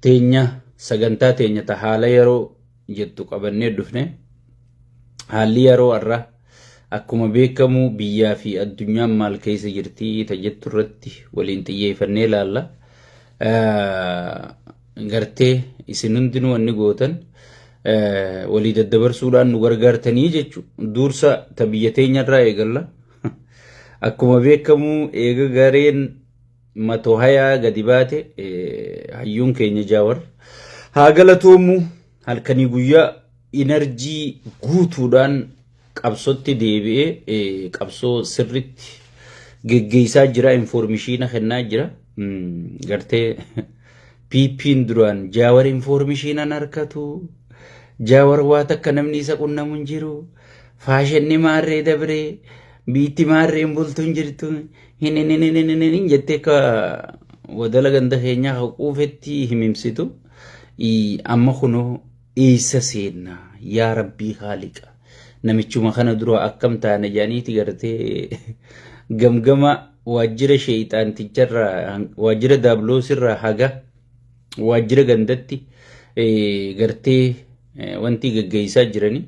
Teenya sagantaa teenya ta haala yeroo jettu qabannee dhufne. Haalli yeroo har'a akkuma beekamu biyyaa fi addunyaan maal keessa jirti ta jettu irratti waliin xiyyeeffannee ilaalla. Gartee isin hundinuu wanni gootan walii daddabarsuudhaan nu gargaartanii jechuudha. Dursa ta biyya teenyarraa eegalla. Akkuma beekamu eega gareen matoo hayaa gadi baate hayyuun keenya Jaawar haa galatoomu halkanii guyyaa inarjii guutuudhaan qabsotti deebi'ee qabsoo sirritti geggeessaa jira, infoormishiina kennaa jira. Gartee PP'n duraan Jaawar infoormishiinan harkatu, Jaawar waa takka namni isa qunnamu hin jiru, faashinni maarree dabree, biitti maarreen bultu hin jirtu, hin hin hin hin hin hin jettee akka wadala ganda keenyaa haquufetti himimsitu. Amma kunoo eessa seenna yaa rabbii haaliqa namichuma kana dura akkam taane jedhaniiti gartee gamgama waajjira sheeyxaanticharraa waajjira daabloosirraa haga waajjira gandatti gartee wanti geggeessaa jiranii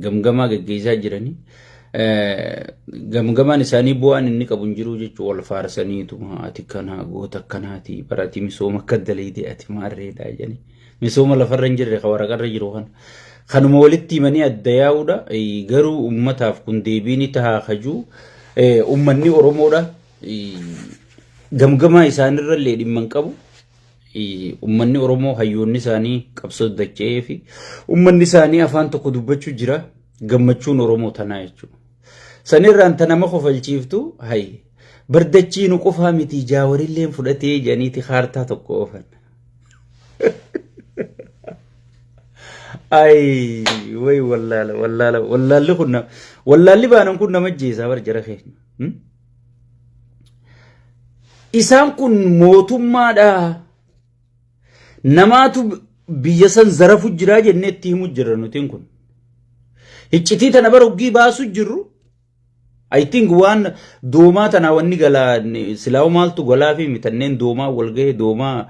gamgamaa geggeessaa jiranii gamgamaan isaanii bu'aan inni qabu hin jiru jechuun wal faarsaniituma ati kanaa goota akkanaati bara ati misooma akka daleeyde ati maarreedha jedhanii misooma lafarra hin jirre ka waraqarra jiru kana kanuma walitti himanii adda yaa'uudha. Garuu ummataaf kun deebii ni tahaa kajuu ummanni Oromoodha gamgamaa isaanirra illee dhimma hin qabu. Ummanni Oromoo hayyoonni isaanii qabsoo dacha'ee fi ummanni isaanii afaan tokko dubbachuu jira. Gammachuun Oromoo tanaa jechuudha. Sanirraan ta nama kofalchiiftu hayi bardachii nu qofaa miti jaawarilleen fudhatee jedhaniiti kaartaa tokko oofan. Ayi way wallaala wallaala wallaalli kun wallaalli baanan kun nama jeesaa bar jara keenya. Isaan kun mootummaadha. Namaatu biyya san zarafu jiraa jennee itti himu jirra nutiin kun. Iccitii tana bara hoggii baasu jirru. I think waan doomaa tanaa wanni galaa silaa'u maaltu galaa fi mitanneen doomaa wal gahee doomaa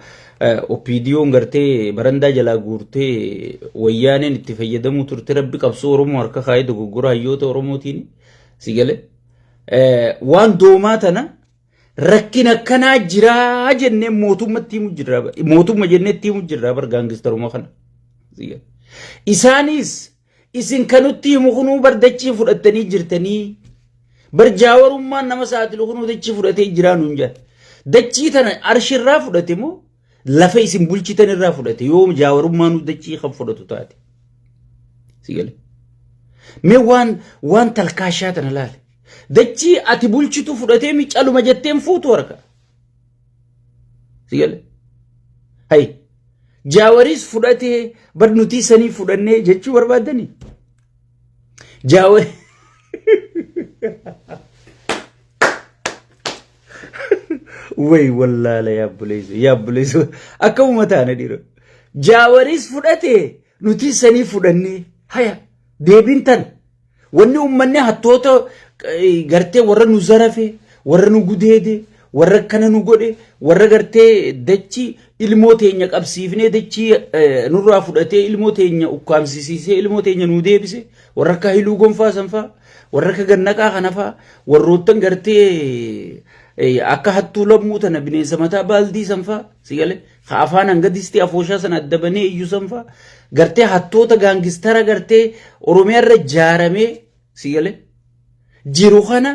OPDOn gartee barandaa jalaa guurtee wayyaaneen itti fayyadamuu turte rabbi qabsoo Oromoo harka kaayee dogoggora hayyoota Oromootiin si galee. Waan doomaa tana rakkina akkanaa jiraa jennee mootummatti himu jirra. Mootumma jennee itti himu jirra bar gaangistaruma kana. Isaanis isin kanutti himu kunuu bar dachii fudhattanii jirtanii bar jaawarummaan nama saaxilu kunuu dachii fudhatee jiraa nuun jedha. Dachii tana arshirraa fudhate moo lafa isin bulchitan irraa fudhate yoo jaawarummaan dachii kan fudhatu taate. Si gale. Mee waan waan talkaashaa tana laale. Dachii ati bulchitu fudhatee mi caluma jetteen fuutu harka. Si gale. Hay. Jaawariis fudhatee bar nutii sanii fudhannee jechuu barbaaddanii. Jaawar. Way wallaala yaa obboleessa yaa obboleessa akkamuma taana dhiira. Jaawaris fudhate nuti sanii fudhannee haya deebiin tan wanni uummanni hattoota gartee warra nu zarafe warra nu gudeede warra akkana nu godhe warra gartee dachii ilmoo teenya qabsiifnee dachii nurraa fudhatee ilmoo teenya ukkaamsisiisee ilmoo teenya nu deebise warra akka Hailuu Gonfaa san faa warra akka Gannaqaa kana faa warroottan gartee akka hattuu lammuu tana bineensa mataa baaldii san faa si galee ka afaan hanga distii afooshaa sana adda banee iyyuu san faa gartee hattoota gaangistara gartee Oromiyaa irra jaaramee si galee jiru kana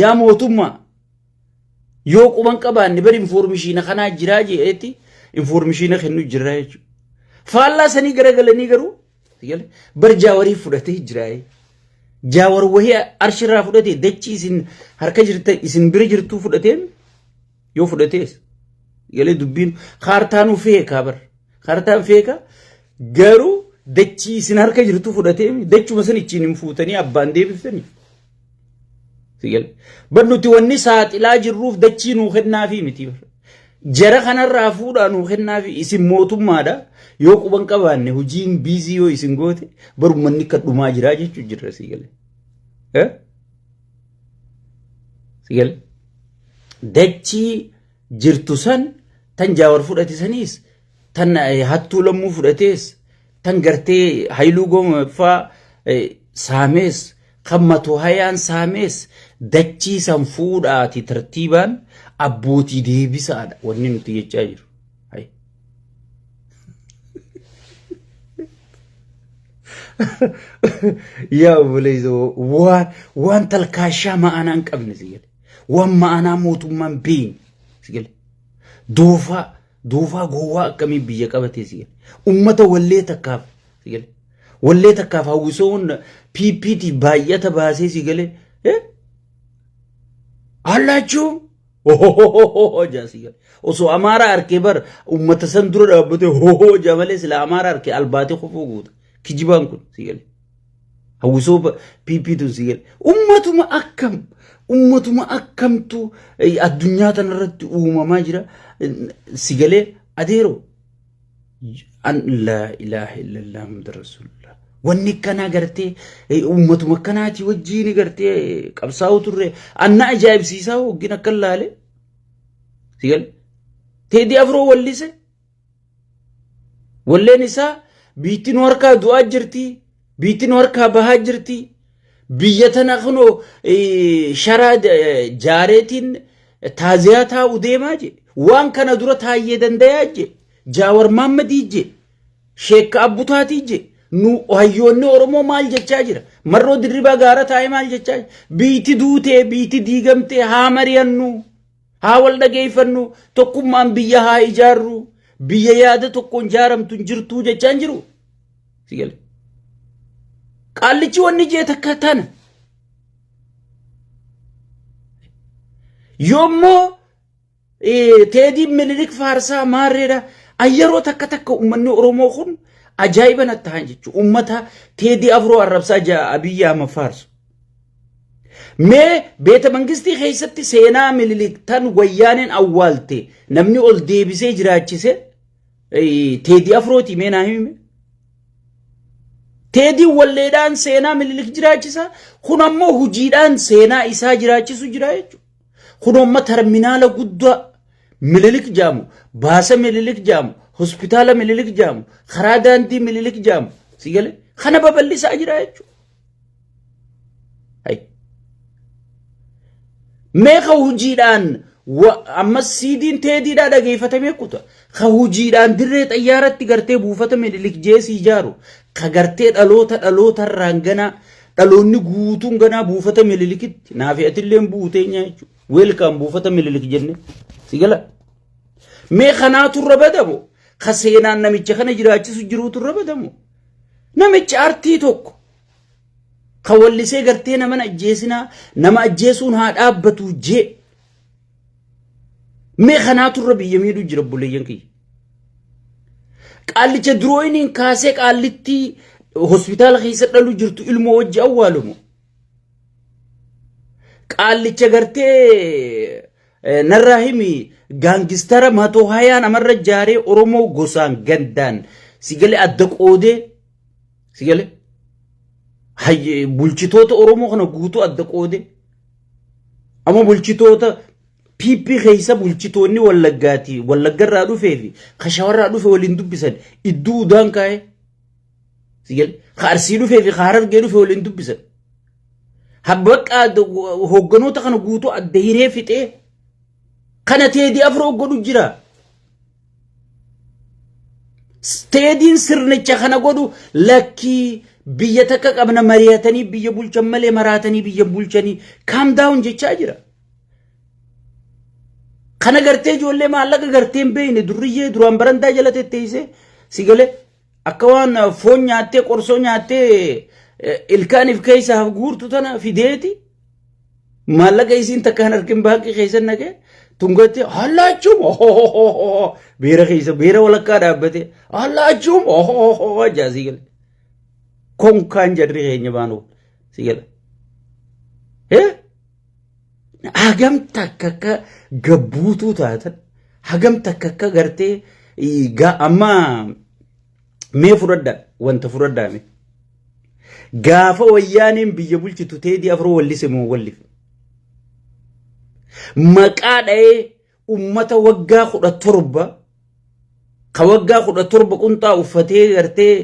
yaa mootummaa yoo quban qabaanne bari infoormishiina kanaa jiraa jedheetti infoormishiina kennu jirra jechuudha. Faallaa sanii garagalanii garuu Bar jaawarii fudhatee jira. Jaawar wahii arshirraa fudhatee dachii isin harka jirta isin bira jirtuu fudhatee yoo fudhatees galee dubbiin kaartaanuu feekaa bar kaartaan feekaa garuu dachii isin harka jirtu fudhatee dachuma san ittiin hin fuutanii abbaan deebiftanii. Bar nuti wanni saaxilaa jirruuf dachii nuu kennaafii miti. Jara kanarraa fuudhaa nuu kennaafi isin mootummaadha. Yoo quban qabaanne hojiin biizii yoo isin goote bar uummanni akka dhumaa jiraa jechuu jirra sii galee. Sii galee. Dachii jirtu san tan jaawar fudhate saniis Tan hattuu lammuu fudhatees, tan gartee Haayiluu Gonfaa saamees, kan matoo hayaan saamees dachii san fuudhaati tartiibaan abbootii deebisaadha wanni nuti jechaa jiru. Hai. Yaa obboleessoo waan waan talkaashaa ma'anaa hin qabne si gale. Waan ma'anaa mootummaan beekne si gale. Doofaa doofaa gowwaa akkamii biyya qabatee si gale. Ummata wallee takkaaf si gale. Wallee takkaaf hawwisoon PPT baay'ata baasee si gale. Allaachuu hohohoho jaa si gale. Osoo Amaaraa arkee bar ummata san dura dhaabbatee hohoo jaa malee sila Amaaraa arkee albaatee kofoo guuta. Kijibaan kun si gale. Hawwisoo PP tun si gale. Ummatuma akkam ummatuma akkamtu addunyaa tanarratti uumamaa jira si galee adeeroo. An laa ilaaha illallah Muhammad Rasulullah. Wanni akkanaa gartee uummatuma akkanaatii wajjiin gartee qabsaa'uu turre anna ajaa'ibsiisaa hoggin akka laale. Sigal Teedii Afroo wallise. Walleen isaa biitti nu harkaa du'aa jirti. Biitti nu harkaa bahaa jirti. Biyya tana kunoo sharaa jaareetiin taaziyaa taa'u deemaa je. Waan kana dura taayyee dandayaa je. Jaawar Maammadii je. Sheekka Abbutaatii je. Nu hayyoonni Oromoo maal jechaa jira? Marroo Dirribaa gaara taa'ee maal jechaa jira? Biitti duutee, biitti diigamtee haa mari'annu. Haa wal dhageeffannu, tokkummaan biyya haa ijaarru, biyya yaada tokkoon jaaramtu hin jirtuu jechaa hin jiru. Si gale. Qaallichi wanni jee takka tana. Yoommoo teediin Minilik faarsaa maarreedha. Yeroo takka takka uummanni Oromoo kun ajaa'iba natti ta'an jechuudha. Uummata Teedii Afroo arrabsaa jaa Abiyyi Ahmad faarsu. Mee beeta mangistii keessatti seenaa Minilik tan wayyaaneen awwaalte namni ol deebisee jiraachise Teedii Afrooti mee naa himi. Teediin walleedhaan seenaa Minilik jiraachisa. Kun ammoo hojiidhaan seenaa isaa jiraachisu jira jechuudha. Kun amma terminaala guddaa Minilik jaamu, baasa Minilik jaamu, hospitaala Minilik jaamu, karaa daandii Minilik jaamu. Si galee kana babal'isaa jira jechuudha. Mee ka hojiidhaan ammas siidiin teediidhaa dhageeffatamee kuta. Ka hojiidhaan dirree xayyaaratti gartee buufata Minilik jeesii ijaaru. Ka gartee dhaloota dhalootarraan ganaa dhaloonni guutuun ganaa buufata Minilikitti naafi atilleen buuteenya jechuudha. Weelkaam buufata Minilik jenne si gala. Mee kanaatu irra badamu ka seenaan namicha kana jiraachisu jiruutu irra badamu. Namichi artii tokko ka wallisee gartee nama ajjeesinaa nama ajjeesuun haa dhaabbatu jee. Mee kanaatu irra biyya miidhuu jira obboleeyyan kiyya. Qaallicha durooyiniin kaasee qaallittii hospitaala keessa dhalu jirtu ilmoo wajji awwaalumu. Qaallicha gartee narraa himi gaangistara matoo hayaa namarra jaaree Oromoo gosaan gandaan sigale adda qoodee sigale bulchitoota Oromoo kana guutuu adda qoodee amma bulchitoota PP keessa bulchitoonni Wallaggaati Wallaggarraa dhufee fi Kashawarraa dhufe waliin dubbisan idduu udaan kaa'ee sigale ka Arsii dhufee fi ka Harargee dhufe waliin dubbisan. Bakka hoogganoota kana guutuu adda hiree fixee kana Teedii Afroo godhu jira. Teediin sirnicha kana godhu lakkii biyya takka qabna mari'atanii biyya bulchan malee maraatanii biyya bulchanii calm down jechaa jira. Kana gartee ijoollee maallaqa gartee hin beekne durriyyee duraan barandaa jala tetteessee si galee akka waan foon nyaattee qorsoo nyaattee ilkaaniif keessaa guurtu tana fideeti maallaqa isiin takka hin argin baankii keessa naqee tungatti hallaachuum beera keessa beera walakkaa dhaabbate hallaachuum jaa sii gale konkaan jarri keenya baanu sii gale. Hagam takka akka gabbuutuu taatan hagam takka akka gartee amma mee fudhadha wanta fudhadhaa mee. Gaafa wayyaaneen biyya bulchitu Teedii Afroo wallise moo wallif. Maqaa dha'ee ummata waggaa 17 Ka waggaa 17 qunxaa uffatee gartee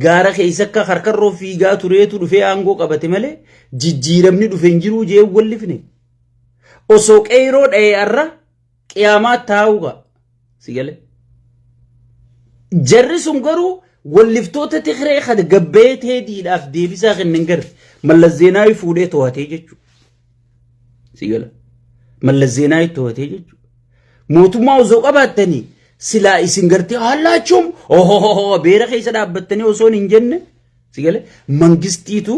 gaara keessa akka harkarroo fiigaa tureetu dhufee aangoo qabate malee jijjiiramni dhufe hin jiruu jee wallifne. Osoo qeyroo dha'ee arra qiyaamaa taa'uu ga'a. Si galee. Jarri sun garuu walliftoota Tigree kan gabbee teediidhaaf deebisaa kennan garte. Mallas Zeenaawii fuudhee to'atee jechuudha. Si gala. Mallas Zeenaawii to'atee jechuudha. Mootummaa osoo qabaattanii silaa isin gartee hallaachuun ohohoho beera keessa dhaabbattanii osoo hin jenne si gale mangistiitu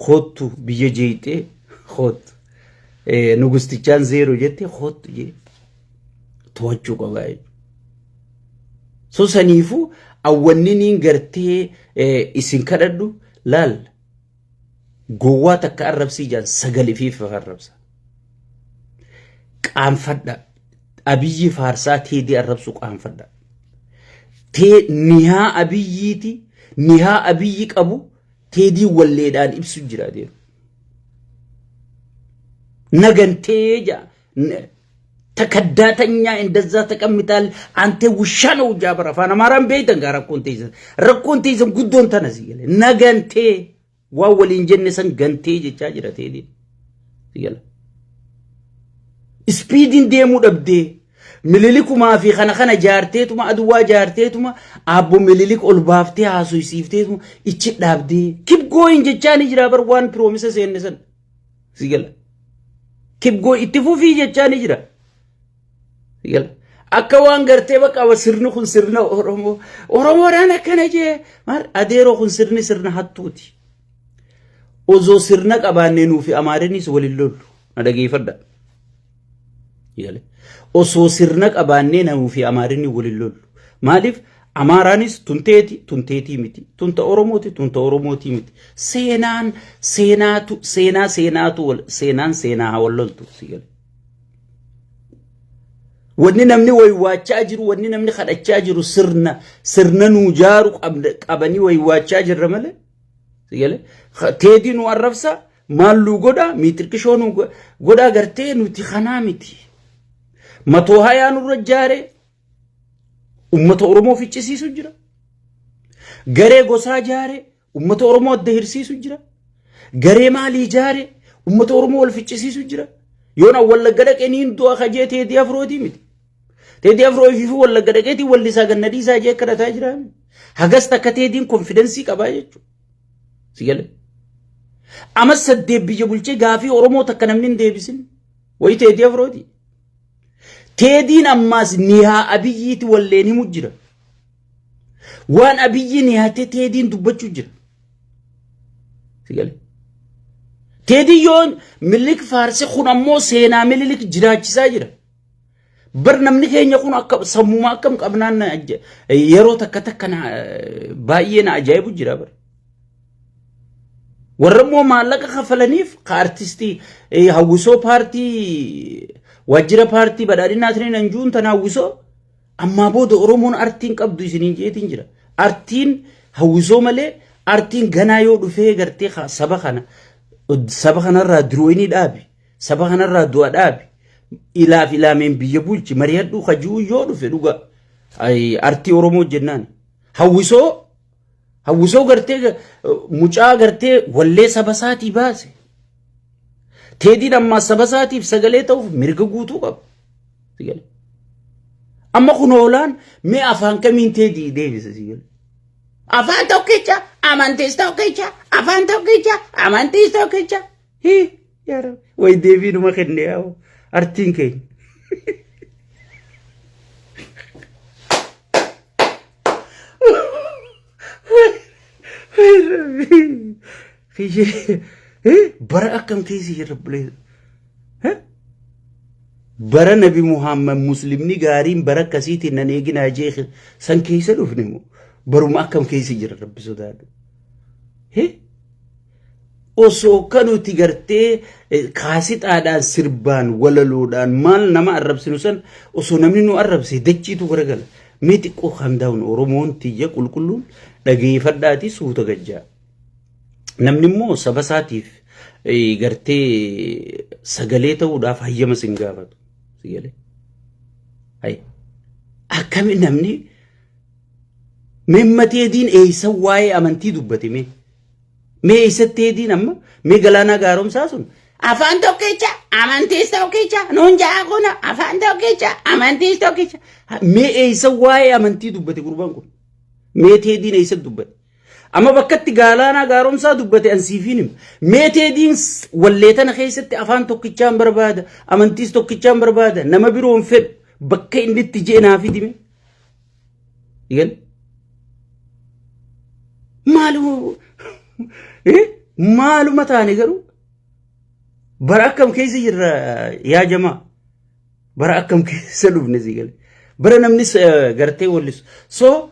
koottu biyya jeeyxee koottu nugustichaan zeeroo jette koottu jee to'achuu qabaa jechuudha. So saniifuu awwanniniin gartee isin kadhadhu laal gowwaa takka arrabsii jaan sagal ifiif arrabsa. Qaanfadha. Abiyyi faarsaa teedii arrabsu qaanfadha. Tee nihaa abiyyiiti nihaa abiyyi qabu teedii walleedhaan ibsu jira adeemu. Nagantee jaa ተከዳተኛ እንደዛ ተቀምጣል አንተ ውሻ ነው ጃበር afaan amaaraan beeytan gaa rakkoon teessan rakkoon teessan guddoon tana si gale nagantee waan waliin jenne san gantee jechaa jira teediin si gala ispiidiin deemuu dhabdee mililikumaa fi kana kana jaarteetuma aduwaa jaarteetuma abbo mililik ol baaftee haasofsiifteetuma ichi dhaabdee keep going jechaa ni jira bar waan promise seenne san si gala keep going itti fufii jechaa ni jira. Si gala akka waan gartee bakka sirni kun sirna Oromoo Oromoodhaan akkana jee maal adeeroo kun sirni sirna hattuuti. Osoo sirna qabaannee nuufi Amaarinis waliin lollu na dhageeffadha. Osoo sirna qabaannee nuufi Amaarinni waliin lollu. Maaliif Amaaraanis tunteeti tunteetii miti tunta Oromooti tunta Oromootii miti seenaan seenaatu seenaa seenaatu seenaan seenaa haa wal loltu si gale. Wanni namni waywaachaa jiru wanni namni kadhachaa jiru sirna sirna nuu jaaru qabanii waywaachaa jirra malee. Si gale teedii nu arrabsa maal nu godha miitirqishoo nu godha gartee nuti kanaa miti. Matoo hayaa nurra jaare ummata Oromoo ficcisiisu jira. Garee gosaa jaare ummata Oromoo adda hirsiisu jira. Garee maalii jaare ummata Oromoo wal ficcisiisu jira. Yoon Wallagga dhaqee niin du'a kajee Teedii Afrootii miti. Teedii Afroo ifiifuu Wallagga dhaqeetii wallisaa gannadiisaa jee kadhataa jira. Hagas takka Teediin confidence qabaa jechuudha. Si galee. Amma 8 biyya bulchee gaafii Oromoo takka namni hin deebisin. Wayi Teedii Afrooti. Teediin ammaas nihaa Abiyyiiti walleen himu jira. Waan Abiyyi nihatee Teediin dubbachuu jira. Si galee. Teediin yoon Minilik faarse kun ammoo seenaa Minilik jiraachisaa jira. Bar namni keenya kun akka sammuma akkam qabnaan yeroo takka takka baay'ee na ajaa'ibu jira bar. Warra immoo maallaqa kafalaniif ka artistii hawwisoo paartii waajjira paartii badhaadhinaatiin anjuun tana hawwisoo ammaa booda Oromoon artiin qabdu isiniin jeetiin jira. Artiin hawwisoo malee artiin ganaa yoo dhufee gartee saba kana saba kanarraa dirooyinii dhaabi saba kanarraa du'a dhaabi ilaaf ilaameen biyya bulchi mari'adhuu kajuu yoo dhufe dhuga artii Oromoo jennaan hawwisoo hawwisoo gartee mucaa gartee wallee saba isaatii baase. Teediin ammaa saba isaatiif sagalee ta'uuf mirga guutuu qaba. Amma kun hoolaan mee afaan kamiin teedii deebisa si gale. Afaan tokkicha amantiis tokkicha afaan tokkicha amantiis tokkicha. Hii yaa Rabbi. Way deebii numa kenne yaa artiin keenya. Bara akkam keessa jirra bulee. Bara Nabi Muhammad Muslimni gaariin bara akkasiitiin nan eeginaa jee san keessa dhufne moo baruma akkam keessa jira Rabbi sodaadhu. Osoo akka nuti gartee kaasixaadhaan sirbaan walaloodhaan maal nama arrabsinu san osoo namni nu arrabse dachiitu garagala. Mee xiqqoo kan daawun Oromoon tiyya qulqulluun dhageeffadhaati suuta gajjaa. Namni immoo saba isaatiif gartee sagalee ta'uudhaaf hayyama sin gaafatu. Sagalee. Akkami namni Mee Teediin eessa waa'ee amantii dubbate mee? Mee eessatti Teediin amma mee Galaanaa Gaaromsaa sun afaan tokkicha amantiis tokkicha nuun ja'a kuna afaan tokkicha amantiis tokkicha. Mee eessa waa'ee amantii dubbate gurbaan kun? Mee Teediin eessatti dubbate? Amma bakkatti Galaanaa Gaaromsaa dubbate an siifiin hima. Mee Teediin wallee tana keessatti afaan tokkichaan barbaada amantiis tokkichaan barbaada nama biroon fedhu bakka inni itti je'e naa fidime. Egal. Maaluma maaluma taane garuu bara akkam keessa jirra yaa jamaa bara akkam keessa dhufne si gale bara namni gartee wallisu so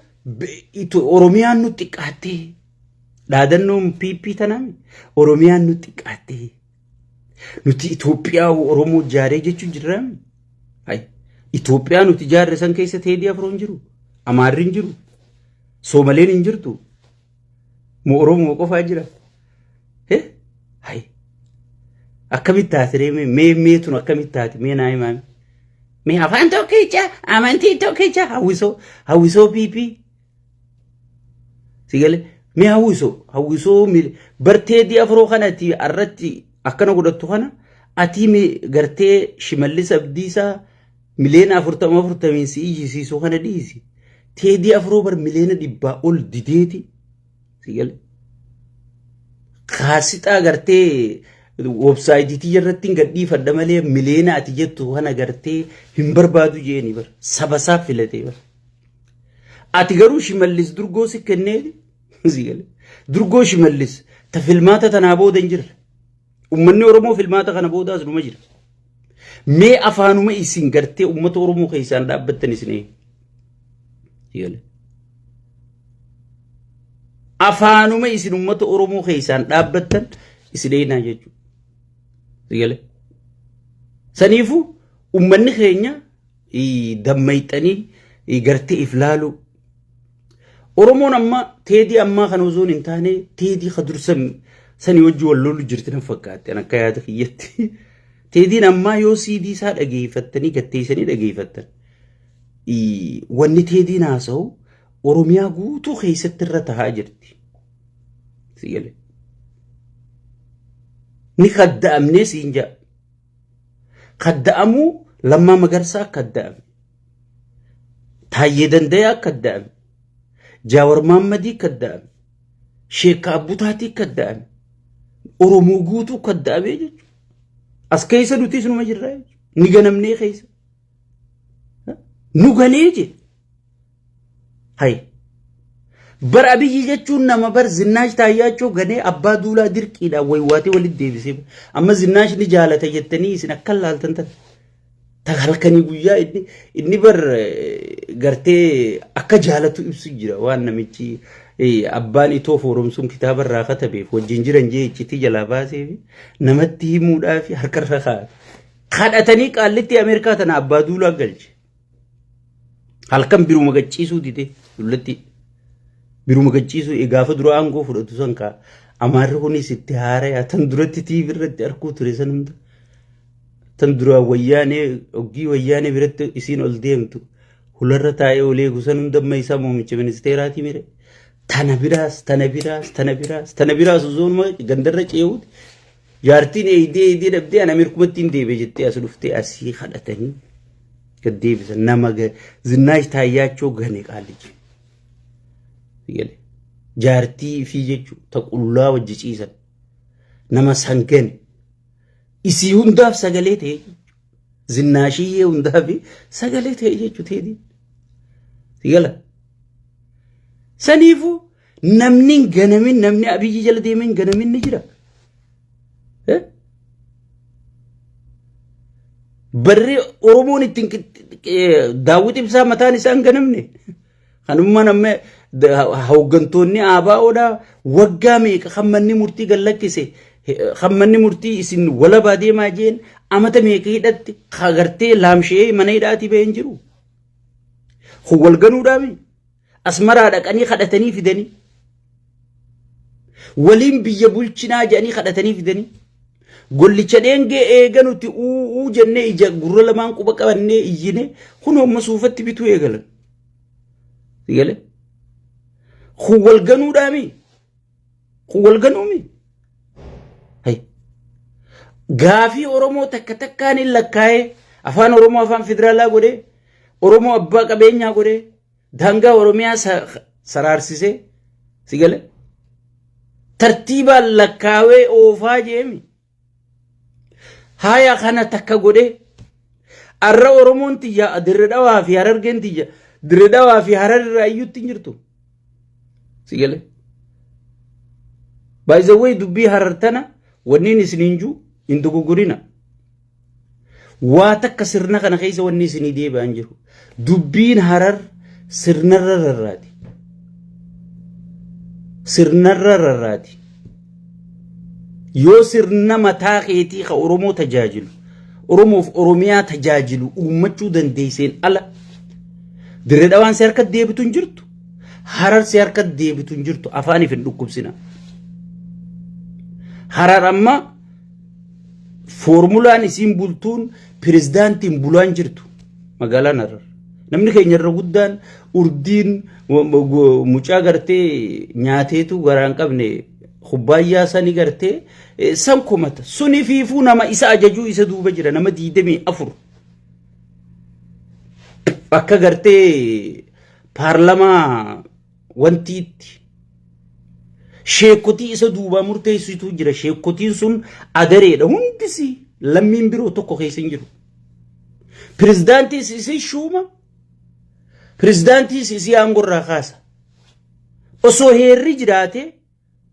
Oromiyaan nu xiqqaattee dhaadannoon PP tanaami Oromiyaan nu xiqqaattee nuti Itoophiyaa Oromoo ijaaree jechuun jirraami. Hay Itoophiyaa nuti ijaarre san keessa Teedii Afroo hin jiru, Amaarri hin jiru, Soomaleen hin jirtu, moo Oromoo qofaa jira. Hay akkamitti taate ree mee mee tun akkamitti taate mee naa himaa. Mee afaan tokkicha amantii tokkicha hawwisoo hawwisoo PP. Si galee mee hawwisoo hawwisoo bar Teedii Afroo kana ati irratti akkana godhattu kana ati gartee Shimallis Abdiisaa miliyoona 40 40n si iyyisiisu kana dhiisi. Teedii Afroo bar miliyoona 100 ol dideeti. Si galee. Kaasixaa gartee websaayitii tiyya irratti hin gadhiifadha malee miliyoona ati jettu kana gartee hin barbaadu jeeni bar saba isaa filatee bar. Ati garuu Shimallis durgoo si kenneeti. Si galee. Durgoo Shimallis ta filmaata tanaa booda hin jirre. Uummanni Oromoo filmaata kana boodaas numa jira. Mee afaanuma isin gartee uummata Oromoo keessaan dhaabbattan isin eenyu? Si galee. Afaanuma isin uummata Oromoo keessaan dhaabbattan isin eenyaa jechuudha. Si galee. Saniifuu uummanni keenya dammayxanii gartee if laaluu. Oromoon amma Teedii ammaa kana osoo hin taane Teedii ka dursa sanii wajji wal lolu jirti na fakkaatti an akka yaada kiyyatti. Teediin ammaa yoo siidii isaa dhageeffattanii gatteessanii dhageeffattan wanni Teediin haasa'u Oromiyaa guutuu keessatti irra tahaa jirti. Si galee. Ni kadda'amnee siin ja'a. Kadda'amuu Lammaa Magarsaa kadda'ame. Taayyee Dandayaa kadda'ame. Jaawar Maammadii kadda'ame. Sheekka Abbutaatii kadda'ame. Oromoo guutuu kadda'ame jechuudha. As keessa nutis numa jirra jechuudha. Ni ganamnee keessa. Nu ganee jedhe. Hay. Bar Abiyyi jechuun nama bar Zinnaash Taayyaachoo ganee abbaa duulaa dirqiidhaan waywaatee walitti deebisee. Amma Zinnaash ni jaalata jettanii isin akka laaltan tan. Ta halkanii guyyaa inni bar gartee akka jaalatu ibsu jira waan namichi abbaan itoo fooromsuun kitaaba irraa katabeef wajjin jiran jee iccitii jalaa baasee fi namatti himuudhaa fi harkarra kaa'ate. Kadhatanii qaallitti Ameerikaa tana abbaa duulaa galche. Halkan biruma gacciisuu dide dullatti. Biruma gacciisuu gaafa dura aangoo fudhatu san kaa amaarri kunis itti haaraya tan duratti TV irratti arkuu ture san hunda. Tan dura wayyaanee oggii wayyaanee biratti isiin ol deemtu hularra taa'ee ol eegu san hunda amma isaa muummicha ministeeraatii mire. Tana biraas tana biraas tana biraas tana biraas osoonuma gandarra ce'uuti. Jaartiin eeydee eeydee dhabdee an Ameerikumatti hin deebi'e jettee as dhuftee asii kadhatanii gad deebisan nama Zinnaash Taayyaachoo gane qaallichi. Gale. Jaartii fi jechuun ta qullaa wajji ciisan nama san gane isii hundaaf sagalee ta'e jechuudha. Zinnaashiyyee hundaaf sagalee ta'e jechuudha teedii. Gala. Saniifuu namni hin ganamin namni Abiyyi jala deemee hin ganamin ni jira. Barri Oromoon ittiin Daawwit Ibsaa mataan isaa hin ganamne. Kanummaan amma hooggantoonni ABOdhaa waggaa meeqa kan manni murtii gad lakkise kan manni murtii isin walabaa deemaa jeen amata meeqa hidhatti agartee laamshee mana hidhaatii bahee hin jiru. Kun wal ganuudhaami. Asmaraa dhaqanii kadhatanii fidanii. Waliin biyya bulchinaa jedhanii kadhatanii fidanii. Gollicha dheengee eega nuti uuu jennee ija gurra lamaan quba qabannee iyyine kun amma suufatti bituu eegalan. Sigale? Kun wal ganuudhaami. Kun wal ganuumi. Hay. Gaafii Oromoo takka takkaan hin lakkaa'ee afaan Oromoo afaan federaalaa godhee, Oromoo abbaa qabeenyaa godhee, daangaa Oromiyaa saraarsisee, si gale, tartiibaan lakkaawee oofaa jeemi. Haya, kana takka godhee arra Oromoon tiyya Dirre Dhawaa fi Harargeen tiyya Dirre Dhawaa fi Harar irraa iyyuutti hin jirtu. Si gale. By the way, dubbii Harar tana wanniin isiniin jiru hin dogoggorina. Waa takka sirna kana keessa wanni isinii deebi'an jiru. Dubbiin Harar sirnarra rarraati. Sirnarra rarraati. Yoo sirna mataa keetii ka Oromoo tajaajilu, Oromoof Oromiyaa tajaajilu uummachuu dandeesseen ala, Dirree Dhawaan si harka deebitu hin jirtu. Harar si harka deebitu hin jirtu. Afaaniif hin dhukkubsina. Harar amma foormulaan isiin bultuun pirezidaantiin bulaan jirtu magaalaan Harar. Namni keenya irra guddaan urdiin mucaa gartee nyaateetu garaa hin qabne kubbaayyaa sani gartee san komata. Suni fiifuu nama isa ajajuu isa duuba jira, nama 24. Akka gartee paarlamaa wantiitti sheekotii isa duubaa murteessitu jira. Sheekotiin sun adareedha. Hundisi lammiin biroo tokko keessa hin jiru. Pirezidaantiis isii shuuma. Pirezidaantiis isii aangorraa kaasa. Osoo heerri jiraate,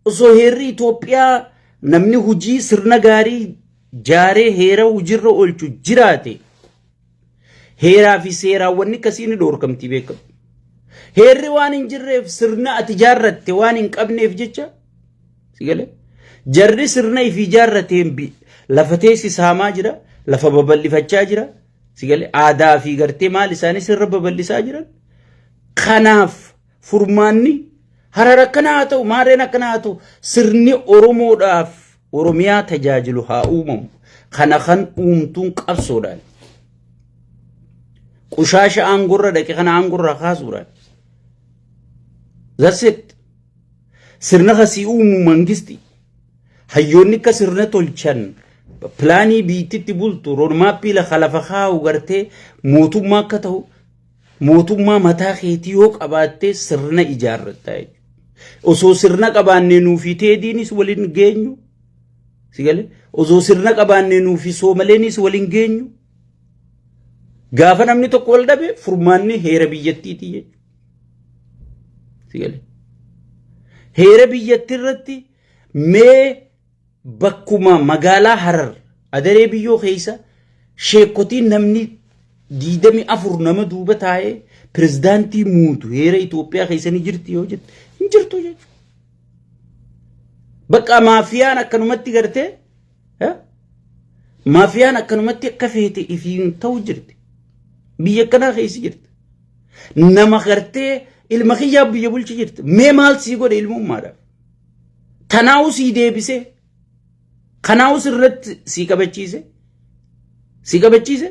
osoo heerri Itoophiyaa namni hojii sirna gaarii jaaree heera hojiirra oolchu jiraate, heeraa fi seeraawwanni akkasii ni dhoorkamtii beekamu. Heerri waan hin jirreef, sirna ati jaarratte waan hin qabneef jecha, si galee, jarri sirna ifii jaarrateen lafa teessi saamaa jira, lafa babal'ifachaa jira, si galee, aadaa fi gartee maal isaanii sirra babal'isaa jiran. Kanaaf furmaanni Harar akkana haa ta'u, maarreen akkana haa ta'u, sirni Oromoodhaaf Oromiyaa tajaajilu haa uumamu. Kana kan uumtuun qabsoodhaan. Qushaasha aangorra dhaqe kana aangorraa kaasuudhaan. That's it. Sirna kasii uumu mangisti. Hayyoonni akka sirna tolchan, pilaanii biittitti bultu, roadmapii lafa lafa kaa'u gartee mootummaa akka ta'u, mootummaa mataa keetii yoo qabaatte sirna ijaarratta jechuudha. Osoo sirna qabaannee nuufi Teediinis waliin geenyu. Si galee? Osoo sirna qabaannee nuufi Soomaleenis waliin geenyu. Gaafa namni tokko wal dhabe furmaanni heera biyyattiiti jechuudha. Si galee? Heera biyyattii irratti mee bakkuma magaalaa Harar adaree biyyoo keessa sheekotiin namni 24 nama duuba taa'ee pirezidaantii muudu heera Itoophiyaa keessa ni jirti yoo jette, hin jirtu jechuudha. Bakka maafiyaan akkanumatti gartee maafiyaan akkanumatti akka feete ifiin ta'u jirti. Biyya akkanaa keessa jirti. Nama gartee ilma kiyyaa biyya bulchi jirti. Mee maal sii godhe ilmummaadhaaf? Tanaa'u sii deebisee, kanaa'u sirratti sii qabachiise, sii qabachiise.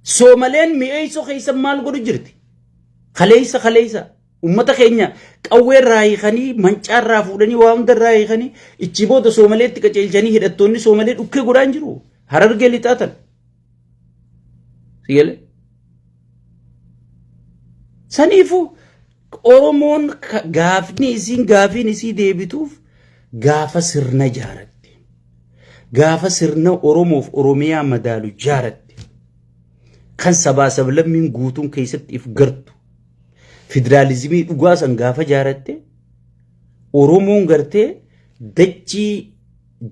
Soomaleen Mi'eessoo keessa maal godhu jirti? Kaleessa kaleessa ummata keenya qawwee irraa hiikanii, mancaa irraa fuudhanii, waa hunda irraa hiikanii, ichi booda Soomaleetti qaceelchanii hidhattoonni Soomalee dhukkee godhaa hin jiru. Harargee lixaa tan. Sigalee. Saniifuu Oromoon gaafni isiin gaafiin isii deebituuf gaafa sirna jaaratte. Gaafa sirna Oromoof Oromiyaa madaalu jaaratte. Kan sabaa sablammiin guutuun keessatti if gartu. Federaalizimii dhugaa san gaafa jaaratte, Oromoon gartee dachii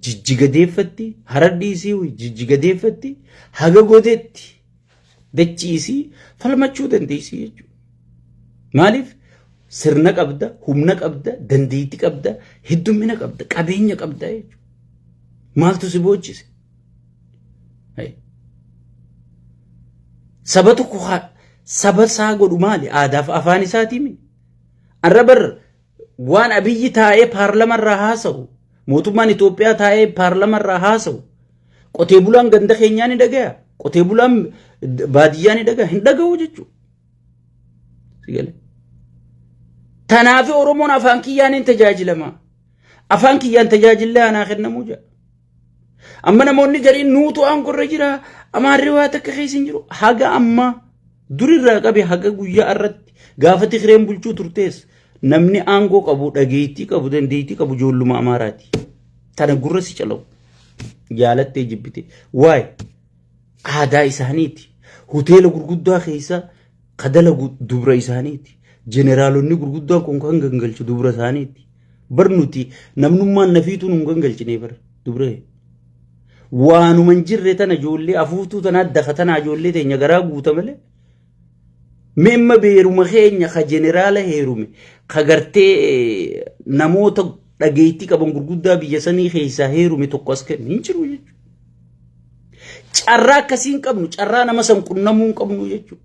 Jijjiga deeffatti, Harar dhiisii Jijjiga deeffatti, haga godetti dachii isii falmachuu dandeessi jechuudha. Maaliif? Sirna qabda, humna qabda, dandeettii qabda, heddummina qabda, qabeenya qabda jechuudha. Maaltu si boochise? Saba tokko saba isaa godhu maali? Aadaaf afaan isaatii mi? Arra bar waan Abiyyi taa'ee paarlamarraa haasa'u, mootummaan Itoophiyaa taa'ee paarlamarraa haasa'u, qotee bulaan ganda keenyaa ni dhagaya, qotee bulaan baadiyyaa ni dhagaya, hin dhaga'u jechuudha. Tanaafi Oromoon afaan kiyyaan hin tajaajilama. Afaan kiyyaan tajaajillee anaa kennamuu jedha. Amma namoonni gariin nuutu aangorra jira, Amaarri waa takka keessa hin jiru. Haga ammaa durirraa qabe haga guyyaa irratti gaafa Tigreen bulchuu turtees namni aangoo qabu, dhageettii qabu, dandeettii qabu ijoolluma Amaaraati. Tana gurra si calawu. Jaalattee jibbite. Waay aadaa isaaniiti. Hoteela gurguddaa keessa ka dalagu dubra isaaniiti. Jeneraalonni gurguddaan kun kan gangalchu dubra isaaniiti. Bar nuti namnummaan nafiituu nun gangalchine bar dubree. Waanuma hin jirre tana ijoollee afuuftuu tanaa daka tanaa ijoollee teenya garaa guuta malee. Meemma beeruma keenya ka jeneraala heerume ka gartee namoota dhageettii qaban gurguddaa biyya sanii keessaa heerume tokko as kennu hin jiru jechuudha. Carraa akkasii hin qabnu carraa nama san qunnamuu hin qabnu jechuudha.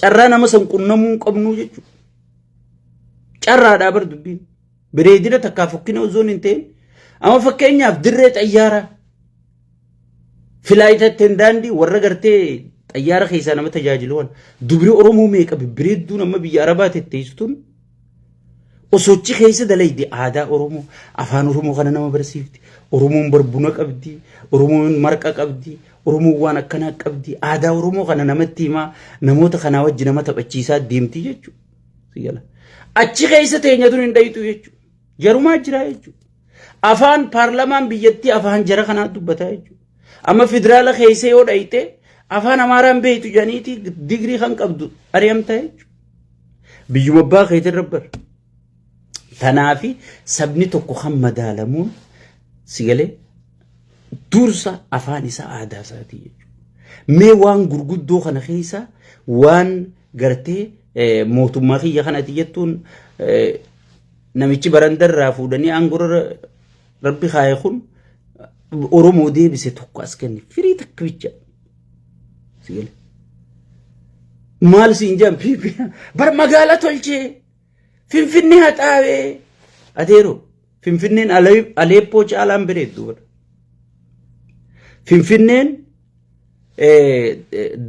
Carraa nama san qunnamuu hin qabnu jechuudha. Carraadhaa bar dubbiin. Bareedina takkaa fokkina osoo hin ta'in. Amma fakkeenyaaf dirree xayyaaraa flight attendantii warra gartee xayyaara keessaa nama tajaajilu waan dubri Oromoo meeqa bibbireedduun amma biyya Arabaa tetteessu tun osochi keessa dalayde aadaa Oromoo, afaan Oromoo kana nama barsiifti. Oromoon bar buna qabdi, Oromoon marqa qabdi, Oromoon waan akkanaa qabdi. Aadaa Oromoo kana namatti himaa, namoota kanaa wajji nama taphachiisaa deemti jechuudha. Achi keessa teenya tun hin dhayitu jechuudha. Jarumaa jira jechuudha. Afaan paarlamaan biyyattii afaan jara kanaa dubbataa jechuudha. Amma federaala keessa yoo dhayite afaan Amaaraan beektu jedhaniiti digirii kan qabdu ari'amtaa jechuudha. Biyyuma abbaa keetirra bar. Tanaafi sabni tokko kan madaalamuun si galee dursa afaan isaa aadaa isaatii jechuudha. Mee waan gurguddoo kana keessa waan gartee mootummaa kiyya kanati jettuun namichi barandarraa fuudhanii aangorra rabbi kaaye kun Oromoo deebise tokko as kenne firii takka bicha. Si galee. Maal siin jedhan PP bar magaala tolchee Finfinnee haxaawee adeeroo Finfinneen Aleeppoo caalaan bareeddu bara. Finfinneen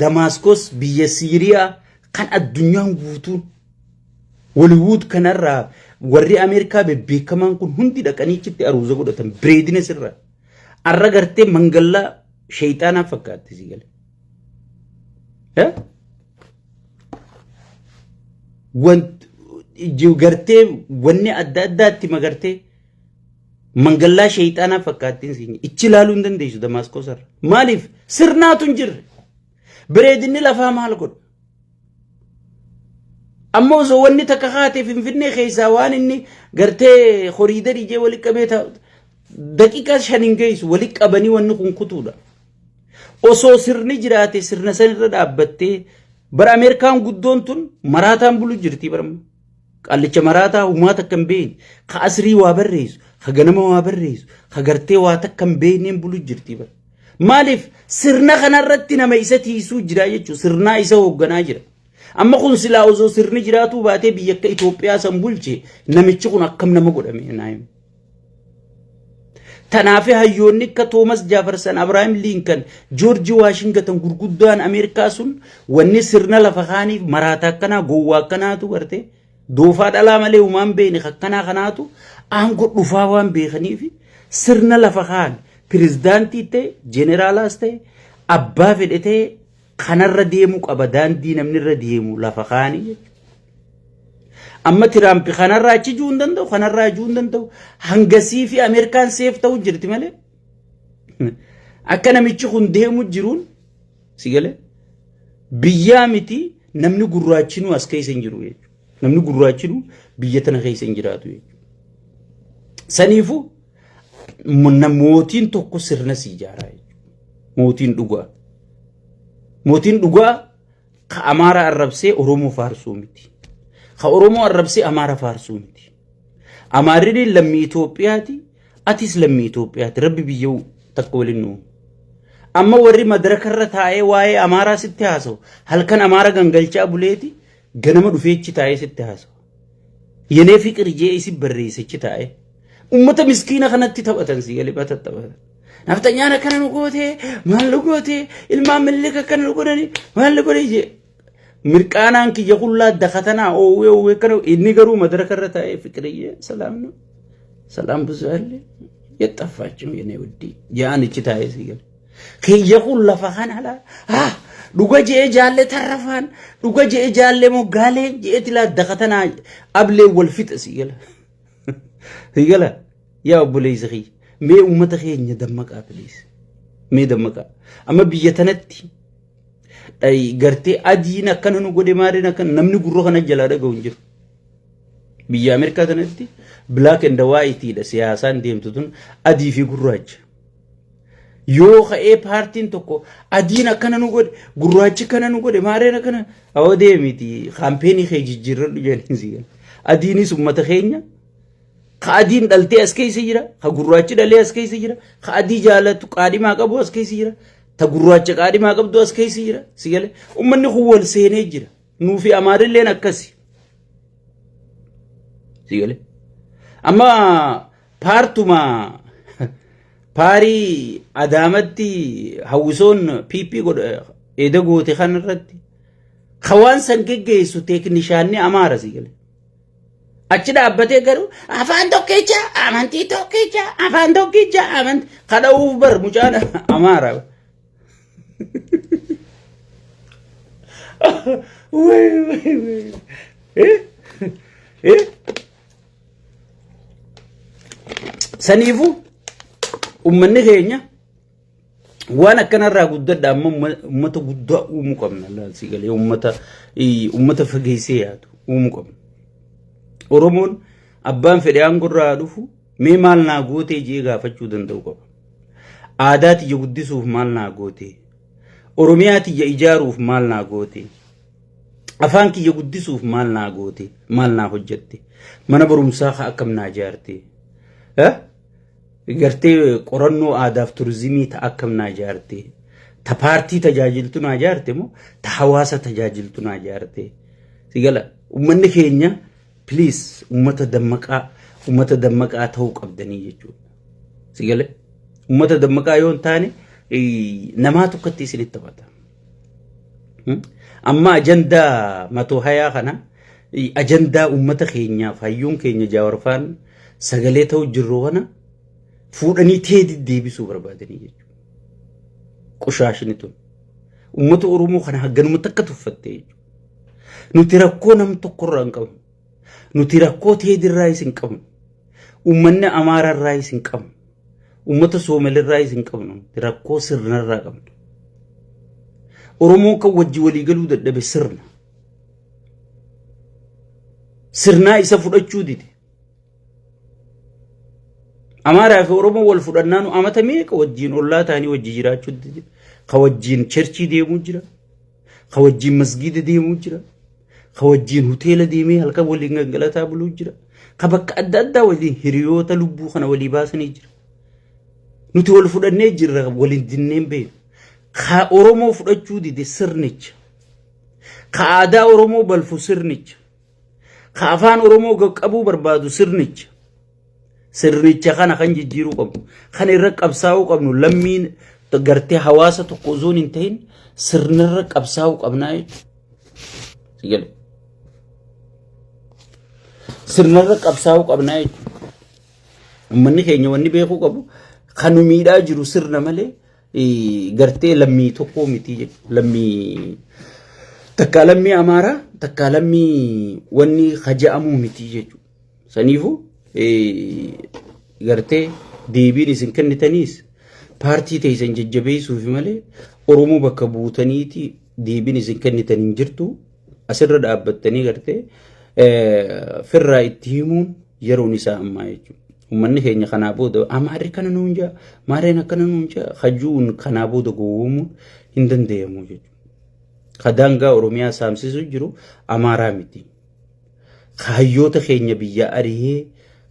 Damaaskos biyya Siiriyaa kan addunyaan guutuun Hollywood kanarraa warri Ameerikaa bebbeekamaan kun hundi dhaqanii achitti aruuza godhatan bareedina sirraa. Arra gartee mangallaa sheeyxaanaa fakkaatti si gale. Want gartee wanni adda addaatti magartee mangallaa sheeyxaanaa fakkaattiin siin ichi ilaaluu hin dandeessu Damaaskos irra. Maaliif sirnaatu hin jirre. Bareedinni lafaa maal godha? Amma osoo wanni takka kaatee Finfinnee keessaa waan inni gartee horiidarii jee walitti qabee daqiiqaa 5 hin geessu walitti qabanii wanni kun kutuudha. Osoo sirni jiraate sirna sanirra dhaabbattee bara Ameerikaan guddoon tun maraataan bulu jirti bara. Qaallicha maraataa humaa takka hin beekne ka asrii waa barreessu ka ganama waa barreessu ka gartee waa takka hin beekneen bulu jirti bara. Maaliif sirna kanarratti nama isa tiisuu jira jechuudha sirnaa isa hoogganaa jira. Amma kun silaa osoo sirni jiraatuu baatee biyya akka Itoophiyaa san bulche namichi kun akkam nama godhame naayim. Tanaaf hayyoonni akka Toomas Jaafarsan, Abrahaam Liinkan, Joorji Waashingatan gurguddaan Ameerikaa sun wanni sirna lafa kaaniif maraata akkanaa gowwaa akkanaatu garte doofaa dhalaa malee humaan beekne akkanaa kanaatu aangoo dhufaa waan beekaniif sirna lafa kaan pirezidaantii ta'e jeneraalaas ta'e abbaa fedhe ta'e kanarra deemuu qaba daandii namni irra deemu lafa kaanii jechuudha. Amma Tiraamp kanarraa achi juu hin danda'u, kanarraa juu hin danda'u. Hangasii fi Ameerikaan seef ta'u jirti malee. Akka namichi kun deemu jiruun si galee biyyaa miti namni gurraachinuu as keessa hin jiru jechuudha. Namni gurraachinuu biyya tana keessa hin jiraatu jechuudha. Saniifuu mootiin tokko sirna si ijaaraa jechuudha. Mootiin dhugaa. Mootiin dhugaa ka Amaara arrabsee Oromoo faarsuu miti. Ka Oromoo arrabsee Amaara faarsuu miti. Amaarri lammii Itoophiyaati, atis lammii Itoophiyaati. Rabbi biyya takka waliin nu. Amma warri madaraka taa'ee waa'ee Amaaraa sitti haasa'u halkan Amaara gangalchaa buleeti ganama dhufee achi taa'ee sitti haasa'u. Yenee fiqir jee isi barreesse achi taa'ee. Ummata miskiina kanatti taphatan si galee taphatan. Nafxanyaan akkana nu gootee maal nu gootee ilmaan Minilik akkana nu godhanii maal nu godhanii jee. Mirqaanaan kiyya qullaa dakatanaa oowwee oowwee kana inni garuu madaraka irra taa'ee fiqiriyyee salaam ነው ሰላም ብዙ አለ የጠፋችው የኔ ውዲ ja'an ichi taa'ee si gala. Kiyya kun lafa kana laa dhuga je'ee jaallee tarrafaan dhuga je'ee jaallee moggaalee je'ee tilaa dakatanaa ablee wal fixa si gala. Si gala yaa obboleessa kiyya mee uummata keenya dammaqaa please mee dammaqaa amma biyya tanatti gartee adiin akkana nu godhe maaliin akkana namni gurra kana jalaa dhaga'u hin jiru. Biyya Ameerikaa tanatti black and white dha siyaasaan deemtu tun adii fi gurraacha. Yoo ka'ee paartiin tokko adiin akkana nu godhe gurraachi akkana nu godhe maareen akkana awwa deemiti campaign kee jijjiirradhu jedhanii si gala. Adiinis uummata keenya ka adiin dhaltee as keessa jira ka gurraachi dhalee as keessa jira ka adii jaalatu qaadhimaa qabu as keessa jira ta gurraacha qaadhimaa qabdu as keessa jira si gale uummanni kun wal seenee jira nuufi amaarilleen akkasi si gale amma paartuma paarii Adaamatti hawwisoon PP godha eeda goote kan irratti ka waan san geggeessu teeknishaanni Amaara si gale. Achi dhaabbatee garuu afaan tokkicha amantii tokkicha afaan tokkicha amantii kadha'uuf bar mucaan Amaara. Wai wai wai. Eh? Eh? Saniifuu uummanni keenya waan akkanarraa guddadha amma uummata guddaa uumuu qabna si galee uummata uummata fageessee yaadu uumuu qabna. Oromoon abbaan fedhe aangorraa dhufu mee maal naa gootee jee gaafachuu danda'u qaba. Aadaa tiyya guddisuuf maal naa gootee? Oromiyaa tiyya ijaaruuf maal naa gootee? Afaan kiyya guddisuuf maal naa goote? Maal naa hojjette? Mana barumsaa haa akkam naa ijaarte? Gartee qorannoo aadaaf turizimii ta akkam naa ijaarte? Ta paartii tajaajiltu naa ijaarte moo ta hawaasa tajaajiltu naa ijaarte? Si gala uummanni keenya please uummata dammaqaa ta'uu qabdanii jechuudha. Si gala uummata dammaqaa yoo hin taane namaa tokkotti isinitti taphata. Amma ajandaa matoo hayaa kana ajandaa uummata keenyaaf hayyuun keenya Jaawarfaan sagalee ta'u jirru kana fuudhanii teedi deebisuu barbaadanii jechuudha. Qushaashni tun. Uummata Oromoo kana hagganuma takka tuffattee jechuudha. Nuti rakkoo nam tokkorraa hin qabnu. Nuti rakkoo teedirraayis hin qabnu. Uummanni Amaararraayis hin qabnu. Uummata Soomalirraayis hin qabnu. Nuti rakkoo sirnarraa qabna. Oromoon kan wajji walii galuu dadhabe sirna. Sirnaa isa fudhachuu dide. Amaaraa fi Oromoo wal fudhannaanu amata meeqa wajjiin ollaa ta'anii wajji jiraachuu jira. Ka wajjiin cherchii deemuu jira. Ka wajjiin masgiida deemuu jira. Ka wajjiin hoteela deemee halkan waliin gangalataa buluu jira. Ka bakka adda addaa waliin hiriyoota lubbuu kana walii baasanii jira. Nuti wal fudhannee jirra waliin dinneen beeknu. Ka Oromoo fudhachuu dide sirnicha. Ka aadaa Oromoo balfu sirnicha. Ka afaan Oromoo qaqqabuu barbaadu sirnicha. Sirnicha kana kan jijjiiruu qabnu, kan irra qabsaa'uu qabnu lammiin gartee hawaasa tokko osoo hin ta'in sirnarra qabsaa'uu qabnaa jechuudha. Sirnarra qabsaa'uu qabnaa jechuudha. Uummanni keenya wanni beekuu qabu kan nu miidhaa jiru sirna malee gartee lammii tokkoo miti jechuudha. Lammii takkaa lammii Amaaraa takkaa lammii wanni haja'amuu miti jechuudha. Saniifuu gartee deebiin isin kennitaniis paartii teessan jajjabeessuufi malee Oromoo bakka buutaniiti deebiin isin kennitan hin jirtu. Asirra dhaabbattanii gartee firraa itti himuun yeroon isaa ammaa jechuudha. Uummanni keenya kanaa booda Amaarri kana nuun jaa, maareen akkana nuun jaa, hajuun kanaa booda gowwoomuun hin danda'amu jechuudha. Ka daangaa Oromiyaa saamsisu jiru Amaaraa miti. Ka hayyoota keenya biyya arihee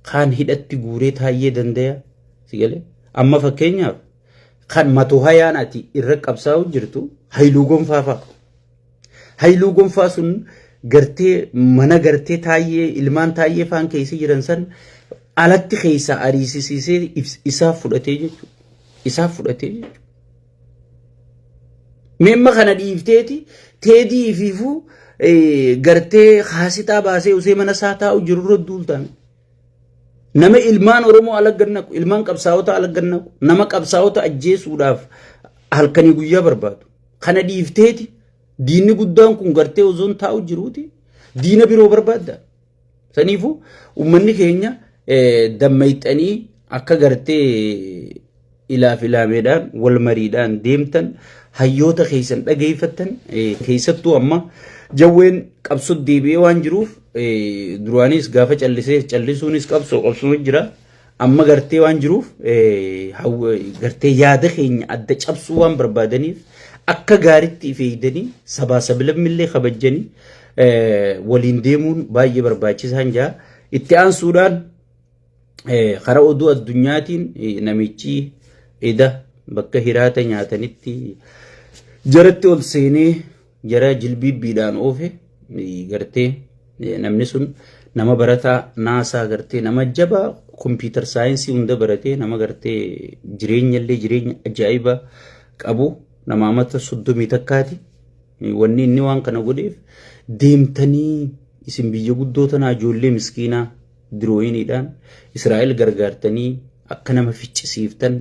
kaan hidhatti guuree taayyee dandaya. Si galee? Amma fakkeenyaaf kan matoo hayaan ati irra qabsaa'u jirtu Haayiluu Gonfaa fa'a. Haayiluu Gonfaa sun gartee mana gartee taayyee ilmaan taayyee faan keessa jiran san alatti keessaa ariisisiisee isaaf fudhatee jechuudha. Isaaf fudhatee jechuudha. Meemma kana dhiifteeti Teedii ifiifuu gartee haasixaa baasee usee mana isaa taa'u jirurra duultame. Nama ilmaan Oromoo ala gad naqu, ilmaan qabsaa'ota ala gad naqu, nama qabsaa'ota ajjeesuudhaaf halkanii guyyaa barbaadu. Kana dhiifteeti diinni guddaan kun gartee osoon taa'u jiruuti diina biroo barbaadda. Saniifuu uummanni keenya dammayxanii akka gartee ilaaf ilaameedhaan wal mariidhaan deemtan hayyoota keessan dhageeffattan keessattuu amma jawween qabsoo deebi'ee waan jiruuf duraanis gaafa callisee callisuunis qabsoo qabsoo jira amma gartee waan jiruuf gartee yaada keenya adda cabsuu waan barbaadaniif akka gaaritti ifeeydanii sabaa sabilammillee kabajjanii waliin deemuun baay'ee barbaachisaan jira. Itti aansuudhaan karaa oduu addunyaatiin namichi eda bakka hiraata nyaatanitti jaratti ol seenee jara jilbiibbiidhaan oofe gartee namni sun nama barataa naasaa gartee nama jabaa kompiitar saayinsii hunda baratee nama gartee jireenya illee jireenya ajaa'iba qabu nama amata 31ti. Wanni inni waan kana godheef deemtanii isin biyya guddoo tanaa ijoollee miskiinaa dirooyiniidhaan Israa'el gargaartanii akka nama ficcisiiftan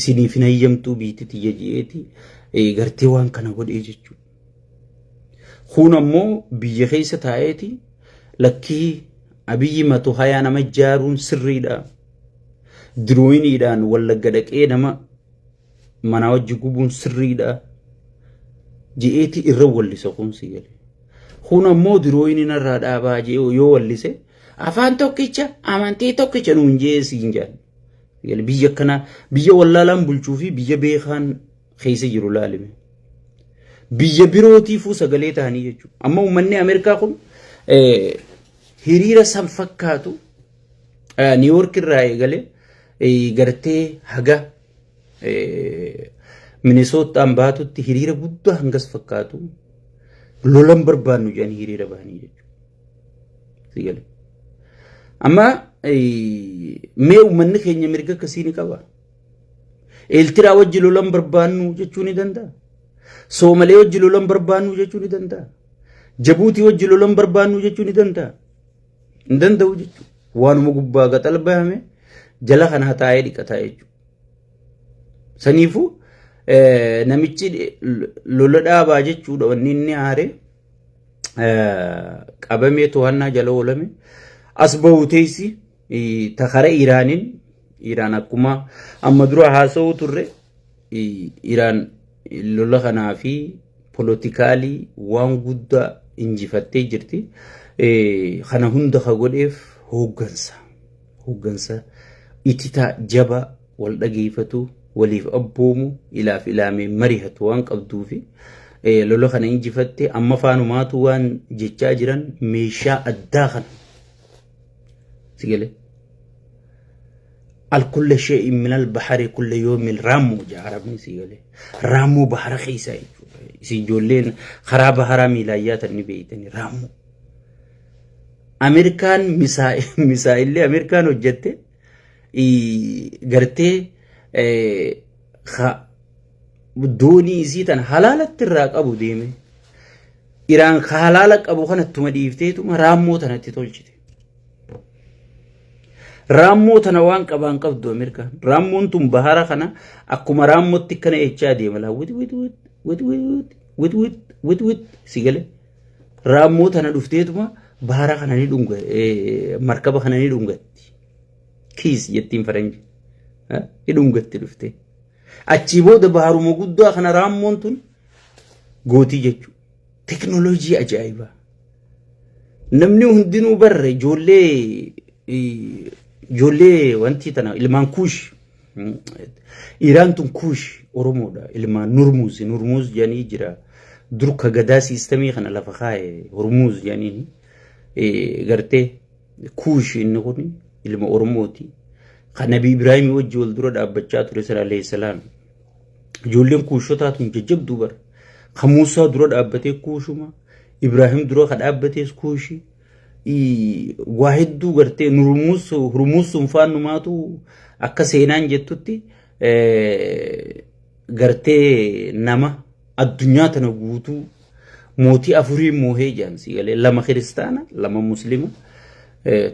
isiniif hin hayyamtuu biitti tiyya je'eeti gartee waan kana godhee jechuudha. Kun ammoo biyya keessa taa'eeti lakkii Abiyyi matu hayaa nama ijaaruun sirriidha. Dirooyiniidhaan Wallagga dhaqee nama manaa wajji gubuun sirriidha. Je'eeti irra wallisa kun si gale. Kun ammoo dirooyiniin irraa dhaabaa je'ee yoo wallise afaan tokkicha amantii tokkicha nuun je'ee siin jedhan. Biyya akkanaa biyya wallaalaan bulchuu fi biyya beekaan keessa jiru laalime. Biyya birootiifuu sagalee ta'anii jechuudha. Amma uummanni Ameerikaa kun hiriira san fakkaatu Niiwoork irraa eegalee gartee haga Minisootaan baatutti hiriira guddaa hangas fakkaatu lolan barbaannu jedhanii hiriira bahanii jechuudha. Amma mee uummanni keenya mirga akkasii ni qaba. Eeltiraa wajji lolan barbaannu jechuu ni danda'a. Soomalee wajji lolan barbaannu jechuu ni danda'a. Jabuutii wajji lolan barbaannu jechuu ni danda'a. Hin danda'u jechuudha. Waanuma gubbaa gaxal bahame jala kana taa'ee dhiqataa jechuudha. Saniifuu namichi lola dhaabaa jechuudha wanni inni aare qabamee to'annaa jala oolame as bahu teessi ta kara Iraaniin Iraan akkuma amma dura haasa'uu turre Iraan lola kanaa fi polotikaalii waan guddaa injifattee jirti. Kana hunda ka godheef hooggansa. Hooggansa ititaa jabaa wal dhageeffatu waliif abboomu ilaaf ilaamee marihatu waan qabduufi lola kana injifatte amma faanumaatu waan jechaa jiran meeshaa addaa kana. Si galee? Al kulla shay'in min al-bahari kulla yawmin raammoo jedha arabni si galee. Raammoo bahara keessaa jechuudha. Isin ijoolleen karaa baharaa miilaan yaatan ni beeytani raammoo. Ameerikaan misaa'illee Ameerikaan hojjette gartee doonii isii tana halaalatti irraa qabu deeme. Iraan ka halaala qabu kanattuma dhiifteetuma raammoo tanatti tolchite. Raammoo tana waan qabaan qabdu Ameerikaan. Raammoon tun bahara kana akkuma raammootti kana jechaa deema laa wit wit wit wit wit wit wit wit wit si galee. Raammoo tana dhufteetuma bahara kana ni dhunga markaba kana ni dhungatti. Kiis jettiin faranji. Ni dhungatti dhuftee. Achii booda baharuma guddaa kana raammoon tun gootii jechuudha. Teknooloojii ajaa'ibaa. Namni hundinuu barre ijoollee ijoollee wanti tana ilmaan kuush. Iraan tun kuush Oromoodha. Ilmaan Nurmuuz Nurmuuz jedhanii jira. Dur ka gadaa siistamii kana lafa kaa'e Hormuuz jedhaniin gartee kuush inni kun ilma Oromooti. Kan Nabi Ibraahimii wajji wal dura dhaabbachaa ture sana alayhi salaam. Ijoolleen kuushotaa tun jajjabduu bara. Ka Muusaa dura dhaabbatee kuushuma. Ibraahim dura ka dhaabbatees kuushi. Waa hedduu gartee Hurmuuz Hurmuuz sun faannumaatu akka seenaan jettutti gartee nama addunyaa tana guutuu Mootii afurii moohee jedhan si galee lama kiristaana lama muslima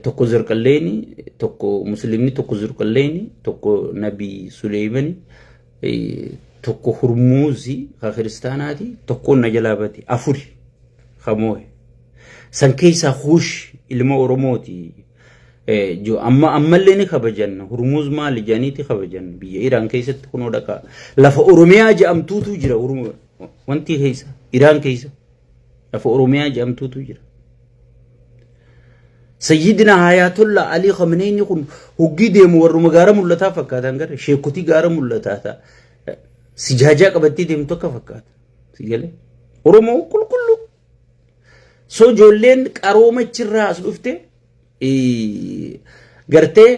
tokko Zurqalleeni tokko muslimni tokko Zurqalleeni tokko Nabi Suleeymani tokko Hurmuuzi ka kiristaanaati tokkoon na jalaa bate afuri ka moohe. San keessaa Kuush ilma Oromooti. Amma ammallee ni kabajan Hurmuuz maali jedhaniiti kabajan biyya Iraan keessatti kunoo dhaqaa. Lafa Oromiyaa jedhamtuutu jira wanti keessa Iraan keessa lafa Oromiyaa jedhamtuutu jira. Sayyidina Hayatullah Alii Khamenei kun hoggii deemu warruma gaara mul'ataa fakkaatan gara sheekotii gaara mul'ataa ta'a. Sijaajaa qabattee deemtu akka fakkaata. Si galee? Oromoo qulqulluu. So ijoolleen qarooma achirraa as dhufte gartee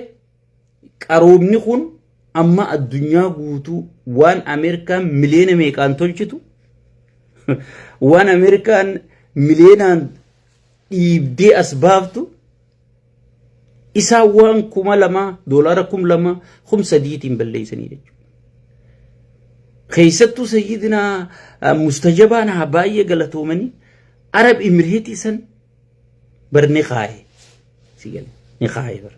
qaroomni kun amma addunyaa guutuu waan Ameerikaan miliyoona meeqaan tolchitu waan Ameerikaan miliyoonaan dhiibdee as baaftu isaa waan 2000 doolaara 2000 3000tiin balleessanii jechuudha. Keessattuu sayyidina mustajabaan haa baay'ee galatoomanii Arab Imireetii san bar ni kaaye. Si gale ni kaaye bar.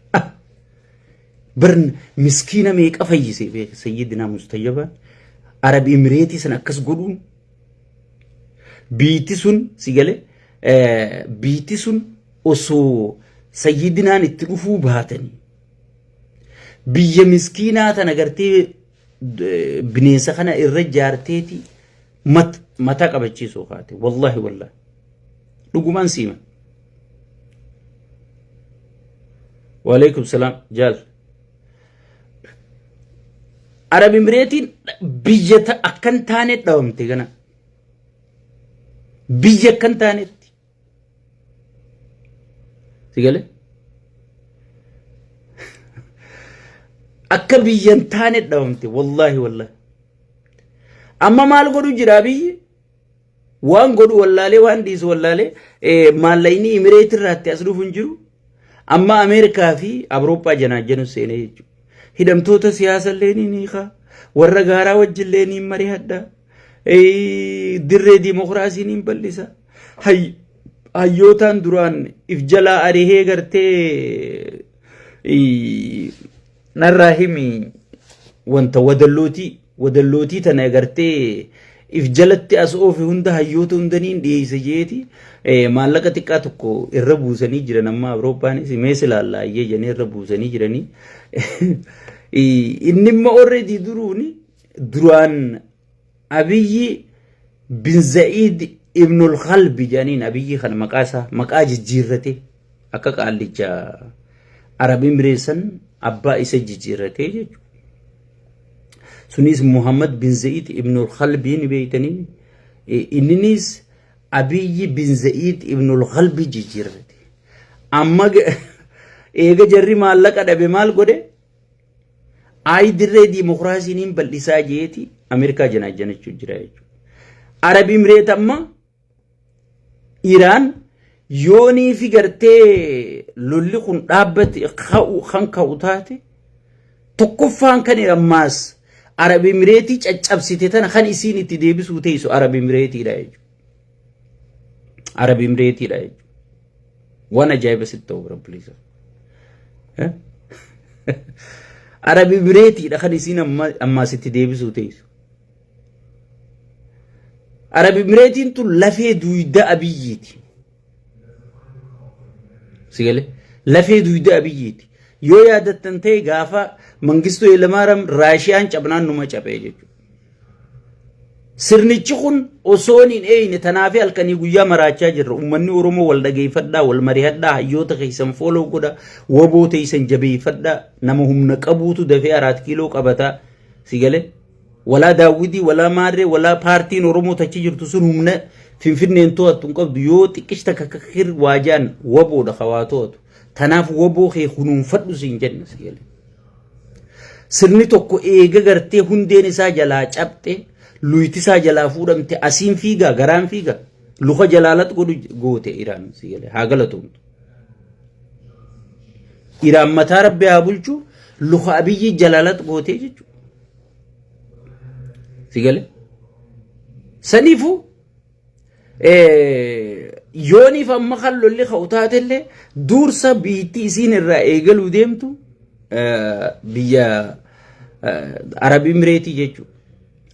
Bar miskiina meeqa fayyise beeka sayyidina mustajabaan Arab Imireetii san akkas godhuun biitti sun si gale biitti sun osoo sayyidinaan itti dhufuu baatanii biyya miskiinaa tana gartee bineensa kana irra jaarteeti mataa qabachiisuu kaate wallahi wallahi dhugumaan siima. Waalaikum salaam jaal. Arab Imireetiin biyya akkan taane dhawamte gana. Biyya akkan taanetti. Si galee? Akka biyya hin taane dhawamte wallaahi wallaahi. Amma maal godhu jira biyyi? Waan godhu wallaalee waan dhiisu wallaalee maallaqni Imireet irraatti as dhufu hin jiru. Amma Ameerikaa fi Awurooppaa janaajjanu seenee jechuudha. Hidhamtoota siyaasa illee ni hiika. Warra gaaraa wajjin illee ni mari'adha. Dirree dimokiraasii ni bal'isa. Hayyootaan duraan if jalaa arihee gartee narraa himi wanta wadallootii wadallootii tana gartee if jalatti as oofe hunda hayyoota hundaniin dhiyeessa jeeti maallaqa xiqqaa tokko irra buusanii jiran amma Awurooppaanis mee silaallaa ayyee jedhanii irra buusanii jiranii. Inni immoo already duruuni duraan Abiyyi bin Za'iid ibnul Khalbi jedhaniin Abiyyi kana maqaa isaa maqaa jijjiirrate akka qaallicha Arab Imireessan abbaa isa jijjiirrate jechuudha. Sunis Muhammad bin Za'iid ibnul Khalbii ni beektanii inninis Abiyyi bin Za'iid ibnul Khalbi jijjiirrate. Amma eega jarri maallaqa dhabe maal godhe? Ayi dirree diimokiraasiin hin bal'isaa jeeti Ameerikaa janaajjanachuu jira jechuudha. Arab Imireet amma Iraan yoonii fi gartee lolli kun dhaabbate ka'u kan ka'u taate tokkoffaan kan ammaas Arab Imireetii caccabsite tana kan isiin itti deebisuu teessu Arab Imireetiidha jechuudha. Arab Imireetiidha jechuudha. Waan ajaa'iba sitti ta'u bira please. Arab Imireetiidha kan isiin ammaas itti deebisuu teessu. Arab Imireetiin tun lafee duyda Abiyyiiti. Si galee? Lafee duyda Abiyyiiti. Yoo yaadattan ta'e gaafa Mangistuu Hayilamaariyaam Raashiyaan cabnaan numa cabee jechuudha. Sirnichi kun osoon hin eeyne tanaafi halkanii guyyaa maraachaa jirra. Uummanni Oromoo wal dhageeffadhaa, wal marihadhaa, hayyoota keessan fooloo godha, waboo teessan jabeeffadhaa, nama humna qabuutu dafee araat kiiloo qabataa. Si galee? Walaa daawwitii, walaa maarree, walaa paartiin Oromoo tachi jirtu sun humna Finfinneen to'attu hin qabdu. Yoo xiqqish takka kakir waajaan waboodha ka waa to'atu. Tanaaf waboo kee kunuunfadhu siin jenna si galee. Sirni tokko eega gartee hundeen isaa jalaa cabxe, luyti isaa jalaa fuudhamte asiin fiigaa garaan fiigaa luka jalaa lat godhu goote Iraan si galee haa galatoomtu. Iraan mataa rabbi haa bulchu luka Abiyyi jalaa lat gootee jechuudha. Si galee? Saniifuu Yooniif amma kan lolli ka'u taatellee dursa biyyattii isiin irraa eegaluu deemtu biyya Arab Imireetii jechuudha.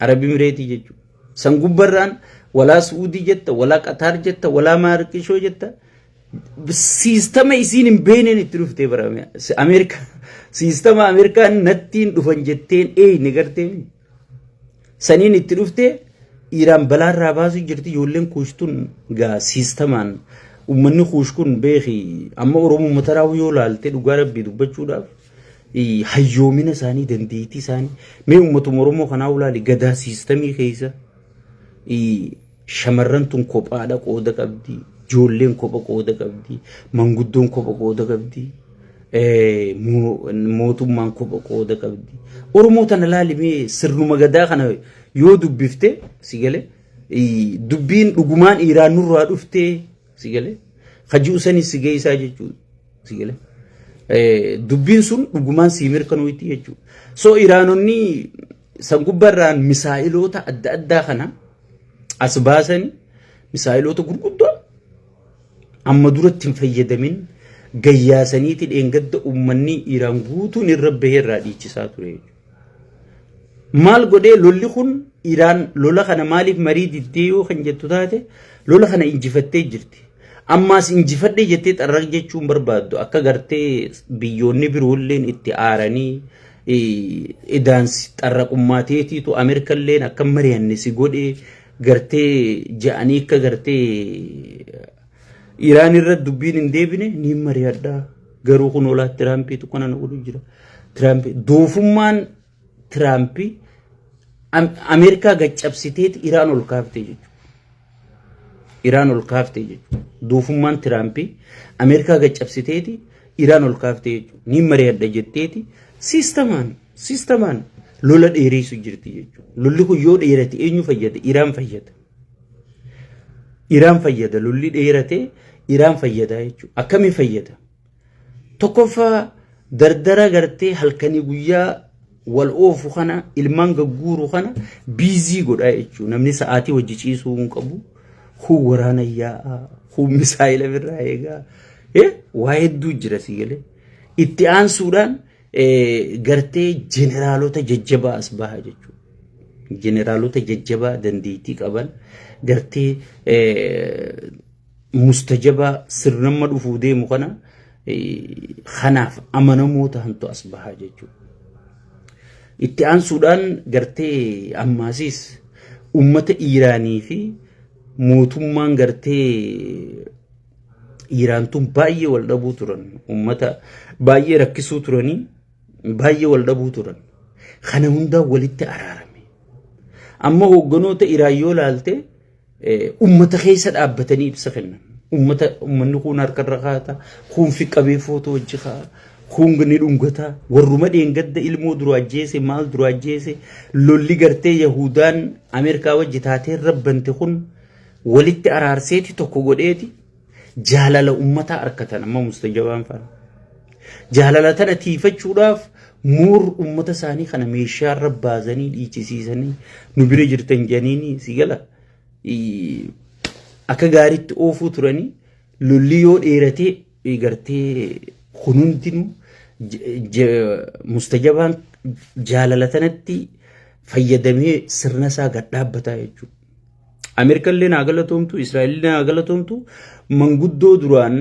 Arab Imireetii jechuudha. San gubbarraan walaa Suudii jetta, walaa Qataar jetta, walaa Maarqishoo jetta. Siistama isiin hin beekneen itti dhuftee bara Ameerikaa. Siistama Ameerikaan nattiin dhufan jetteen eeyne gartee. Saniin itti dhuftee Iraan balaarraa baasuu jirti. Ijoolleen kuushtun gaa siistamaan uummanni kuush kun beeki. Amma Oromoo mataraa yoo laalte, dhugaa rabbii dubbachuudhaaf, hayyoomina isaanii, dandeettii isaanii, mee uummatuma Oromoo kanaa ulaali. Gadaa siistamii keessa shamarran tun kophaadha qooda qabdi, ijoolleen kopha qooda qabdi, manguddoon kopha qooda qabdi, mootummaan kopha qooda qabdi. Oromoo tana laali mee. Sirnuma gadaa kana yoo dubbifte, si galee, dubbiin dhugumaan Iraan nurraa dhuftee, si galee, hajuu sanis si geessaa jechuudha, si galee. Dubbiin sun dhugumaan sii mirkanuutti jechuudha. So Iraanonni san gubbarraan misaa'iloota adda addaa kana as baasanii, misaa'iloota gurguddoo amma duratti hin fayyadamin gayyaasaniiti dheengadda uummanni Iraan guutuun irra bahee irraa dhiichisaa ture. Maal godhee lolli kun? Iraan lola kana maaliif marii diddee yoo kan jettu taate, lola kana injifattee jirti. Ammaas injifadhee jettee xarraq jechuun barbaaddu akka gartee biyyoonni biroolleen itti aaranii idaan xarraqummaa teetiitu Ameerikalleen akka mari'anne si godhee gartee ja'anii akka gartee Iraan irra dubbiin hin deebine. Ni mari'adhaa, garuu kun olaa Tiraampiitu kana na godhu jira. Tiraampi doofummaan Tiraampi Ameerikaa gaccabsiteeti Iraan ol kaaftee jechuudha. Iraan ol kaaftee jechuudha. Doofummaan Tiraampi Ameerikaa gaccabsiteeti Iraan ol kaaftee jechuudha. Ni mari'adha jetteeti siistamaan lola dheeressu jirti jechuudha. Lolli kun yoo dheerate eenyu fayyada? Iraan fayyada. Iraan fayyada. Lolli dheerate Iraan fayyada jechuudha. Akkamiin fayyada? Tokkoffaa, dardara gartee halkanii guyyaa wal oofu kana, ilmaan gagguuru kana busy godhaa jechuudha. Namni sa'aatii wajji ciisuu hin qabu. Kun waraana yaa'aa, kun misaayila birraa eegaa. Waa hedduu jira, si galee. Itti aansuudhaan gartee jeneraalota jajjabaa as baha jechuudha. Jeneraalota jajjabaa dandeettii qaban, gartee mustajabaa sirnamma dhufuu deemu kana kanaaf amanamoo ta'antu as baha jechuudha. Itti aansuudhaan gartee ammaasiis uummata Iiraanii fi mootummaan gartee Iiraan tun baay'ee wal dhabuu turan. Uummata baay'ee rakkisuu turanii, baay'ee wal dhabuu turan. Kana hundaa walitti araarame. Amma hoogganoota Iraan yoo laalte, uummata keessa dhaabbatanii ibsa kennan. Uummata, uummanni kun harkarra kaata, kun fiqqabee footoo wajji kaa'a, kun ni dhungata, warruma dheengadda ilmoo dura ajjeese, maal dura ajjeese, lolli gartee Yahudaan Ameerikaa wajji taatee rabbante kun walitti araarseeti tokko godheeti jaalala uummataa argatan amma mustajabaan faana. Jaalala tana tiifachuudhaaf muur uummata isaanii kana meeshaa irra baasanii dhiichisiisanii nu bira jirtan jedhaniini, si gala, akka gaariitti oofuu turanii. Lolli yoo dheeratee gartee kun hundinuu mustajabaan jaalala tanatti fayyadamee sirna isaa gad dhaabbataa jechuudha. Ameerikallee naa galatoomtu, Israa'elillee naa galatoomtu, manguddoo duraan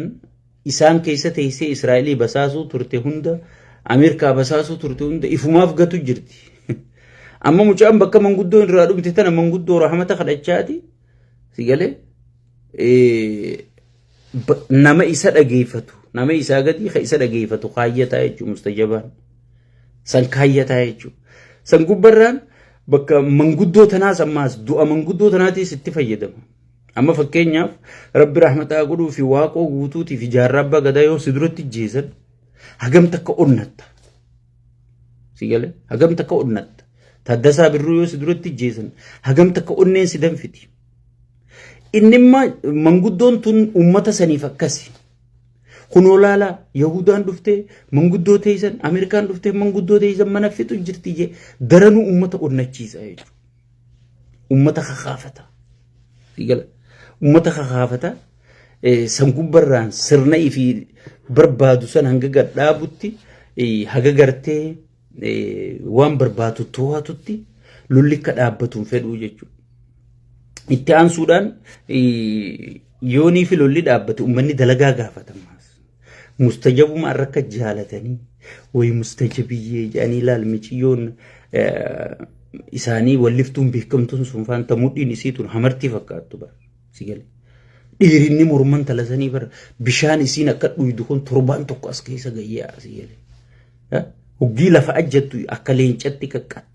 isaan keessa teessee Israa'elii basaasuu turte hunda, Ameerikaa basaasuu turte hunda ifumaaf gatu jirti. Amma mucaan bakka manguddoo irraa dhumte tana manguddoo rahmata kadhachaati, si galee, nama isa dhageeffatu, nama isaa gadi ka isa dhageeffatu kaayyataa jechuudha mustajabaan. San kaayyataa jechuudha. San gubbarraan bakka manguddoo tanaas ammaas du'a manguddoo tanaatiis itti fayyadama. Amma fakkeenyaaf, rabbi rahmataa godhuu fi Waaqoo Guutuutii fi Jaarraa Abbaa Gadaa yoo si duratti jeesan hagam takka onnatta. Si galee, hagam takka onnatta. Taaddasaa Birruu yoo si duratti jeesan hagam takka onneen si danfiti. Inni immoo manguddoon tun uummata saniif akkasi. Kunoo laalaa, Yahudaan dhuftee manguddoo teessan, Ameerikaan dhuftee manguddoo teessan mana fixu jirti jee daranuu uummata onnachiisa jechuudha. Uummata kakaafata. Si gala. Uummata kakaafata. San gubbarraan sirna ifii barbaadu san hanga gad dhaabutti, haga gartee waan barbaadu to'atutti lolli akka dhaabbatu hin fedhuu jechuudha. Itti aansuudhaan yoonii fi lolli dhaabbate uummanni dalagaa gaafatamaas. Mustajabuma irra akka jaalatanii wayi mustajabiyyee jedhanii ilaal miciyyoon isaanii walliftuun beekamtuun sun faan ta mudhiin isii tun hamartii fakkaattu bara. Si gale. Dheerinni morman talasanii bara bishaan isiin akka dhuydu kun torbaan tokko as keessa gayyaa si gale. Hoggii lafa ajjattu akka leencatti qaqqax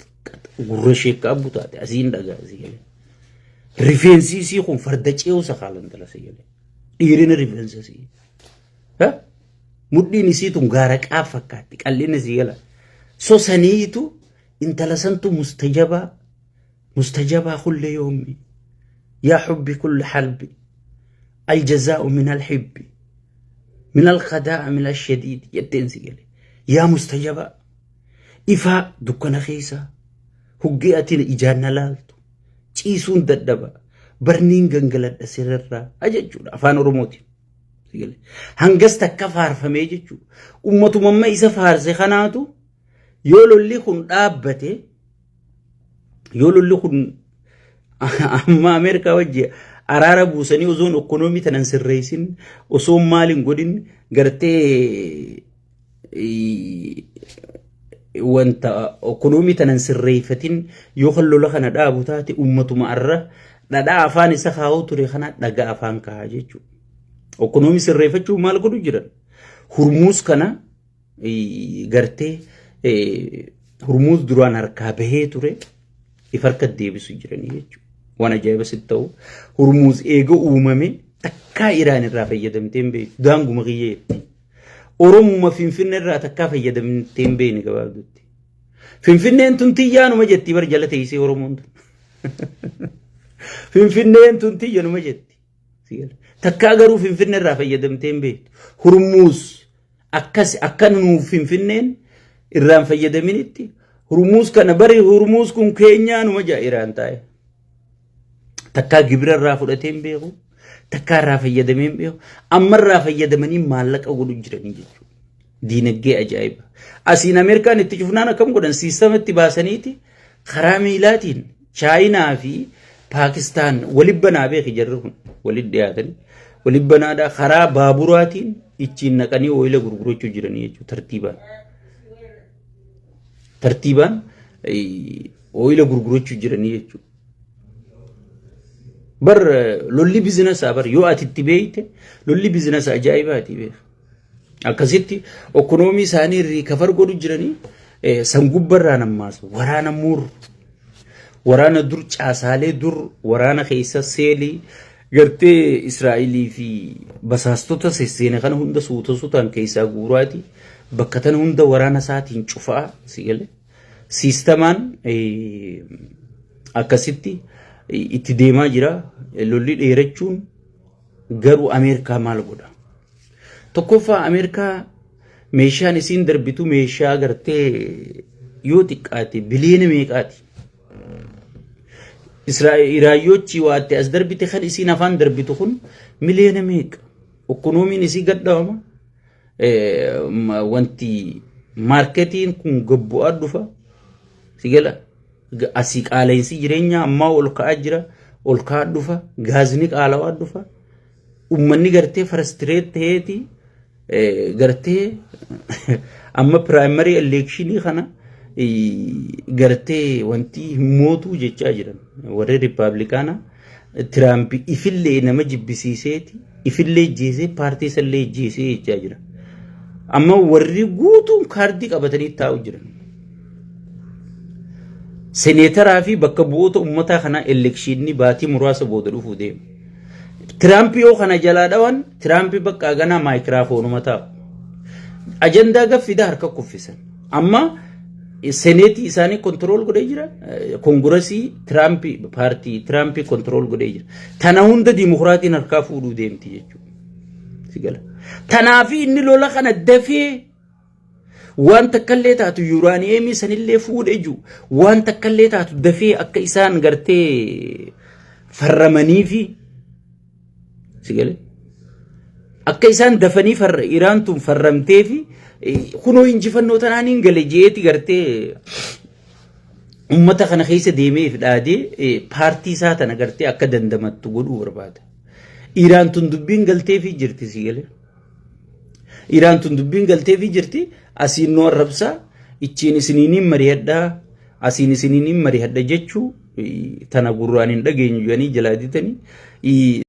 gurra ishee akka abbu taate asiin dhagaa si gale. Rifeensi isii kun farda ce'uu sakaalan tala si gale. Dheerina rifeensa isii. Mudhiin isii tun gaara qaaf fakkaatti qal'ina si gala. So saniitu intala santu mustajabaa mustajabaa kulle yoommi yaa hubbi kulli halbi aljazaa'u min alhibbi min alqadaa'a min alshadiid jetteen si gale. Yaa mustajabaa ifaa dukkana keessa huggee atiin ijaan na laaltu ciisuun dadhaba barniin gangaladha sirarraa jechuudha afaan Oromootiin. Hangas takka faarfamee jechuudha. Ummatumamma isa faarse kanaatu yoo lolli kun dhaabbate, yoo lolli kun amma Ameerikaa wajji araara buusanii osoon ikkonoomii tanan sirreessin, osoo maal hin godhin gartee wanta ikkonoomii tanan sirreeffatin yoo kan lola kana dhaabu taate, ummatuma arra dhadhaa afaan isa kaa'uu ture kana dhagaa afaan kaa'a jechuudha. Ikkonoomii sirreeffachuu maal godhu jiran? Hurmuus kana gartee Hurmuus duraan harkaa bahee ture if harka deebisu jiranii jechuudha. Waan ajaa'iba sitti ta'u, Hurmuus eega uumame takkaa Iraan irraa fayyadamtee hin beektu, daanguma kiyya jetti. Oromuma Finfinnee irraa takkaa fayyadamtee hin beekne gabaabdutti. Finfinneen tun tiyyaanuma jetti bar jala teessee Oromoon tun. Finfinneen tun tiyyanuma jetti. Takkaa garuu Finfinnee irraa fayyadamtee hin beektu. Hurmuus akkas akka nuuf Finfinneen irraan fayyadaminitti Hurmuus kana bari Hurmuus kun keenyaanuma jaa Iraan taa'e. Takkaa gibira irraa fudhatee hin beeku. Takkaa irraa fayyadamee hin beeku. Amma irraa fayyadamanii maallaqa godhu jiranii jechuudha. Diinagdee ajaa'iba. Asiin Ameerikaan itti cufnaan akkam godhan? Siistama itti baasaniiti karaa miilaatiin Chaayinaa fi Paakistaan walitti banaa beeki, jarri kun walitti dhiyaatanii walitti banaadha, karaa baaburaatiin ittiin naqanii ooyila gurgurachuu jiranii jechuudha tartiibaan. Tartiibaan ooyila gurgurachuu jiranii jechuudha. Bar lolli bizinesaa bar yoo ati itti beekte lolli bizinesa ajaa'ibaati beeka. Akkasitti okkonoomii isaanii riikafar godhu jiranii san gubbarraan ammaas waraana muur waraana dur caasaalee dur waraana keessa seelii gartee Israa'elii fi basaastota sesseene kana hunda suuta suutaan keessaa guuraati bakka tana hunda waraana isaatiin cufaa si galee. Siistamaan akkasitti itti deemaa jira. Lolli dheerachuun garuu Ameerikaa maal godha? Tokkoffaa, Ameerikaa meeshaan isiin darbitu meeshaa gartee yoo xiqqaate biliyoona meeqaati? Iraayyoochi waatti as darbite kan isiin afaan darbitu kun miliyoona meeqa? Ikkonoomiin isii gadhaawama. Wanti maarketiin kun gabbu'aa dhufa. Si gala asii qaala'insi jireenyaa ammaa ol ka'aa jira, ol ka'aa dhufa, gaazni qaala'aa dhufa. Uummanni gartee frustrate ta'eeti gartee amma primary election kana gartee wanti hin mootuu jechaa jiran warri Rippaabilikaanaa. Tiraamp ifillee nama jibbisiiseeti, ifillee ijjeesee, paartii isallee ijjeesee jechaa jira. Amma warri guutuun kaardii qabatanii taa'u jiran. Seneetaraa fi bakka bu'oota uummataa kanaa elekshinni baatii muraasa booda dhufuu deema. Tiraamp yoo kana jalaa dhawan, Tiraamp bakka ganaa maayikiraafoonuma taa'u. Ajandaa gaffidaa harka kuffisan. Amma seneetii isaanii control godhee jira. Koongirasii Tiraamp, paartii Tiraamp control godhee jira. Tana hunda Dimokiraatiin harkaa fuudhuu deemti jechuudha. Si gala. Tanaafi inni lola kana dafee waan takkallee taatu yuuraaniyeemii sanillee fuudhee jiru, waan takkallee taatu dafee akka isaan gartee farramanii fi Si galee? Akka isaan dafanii farra Iraan tun farramtee fi kunoo injifannoo tanaan hin gale jeeti gartee ummata kana keessa deemee fi dhaadee paartii isaa tana gartee akka dandamattu godhuu barbaada. Iraan tun dubbiin galteefii jirti si galee. Iraan tun dubbiin galteefii jirti asiin nu arrabsaa ichiin isiniin mari'adhaa asiin isiniin mari'adha jechuu tana gurraan hin dhageenyu jedhanii jalaa didanii.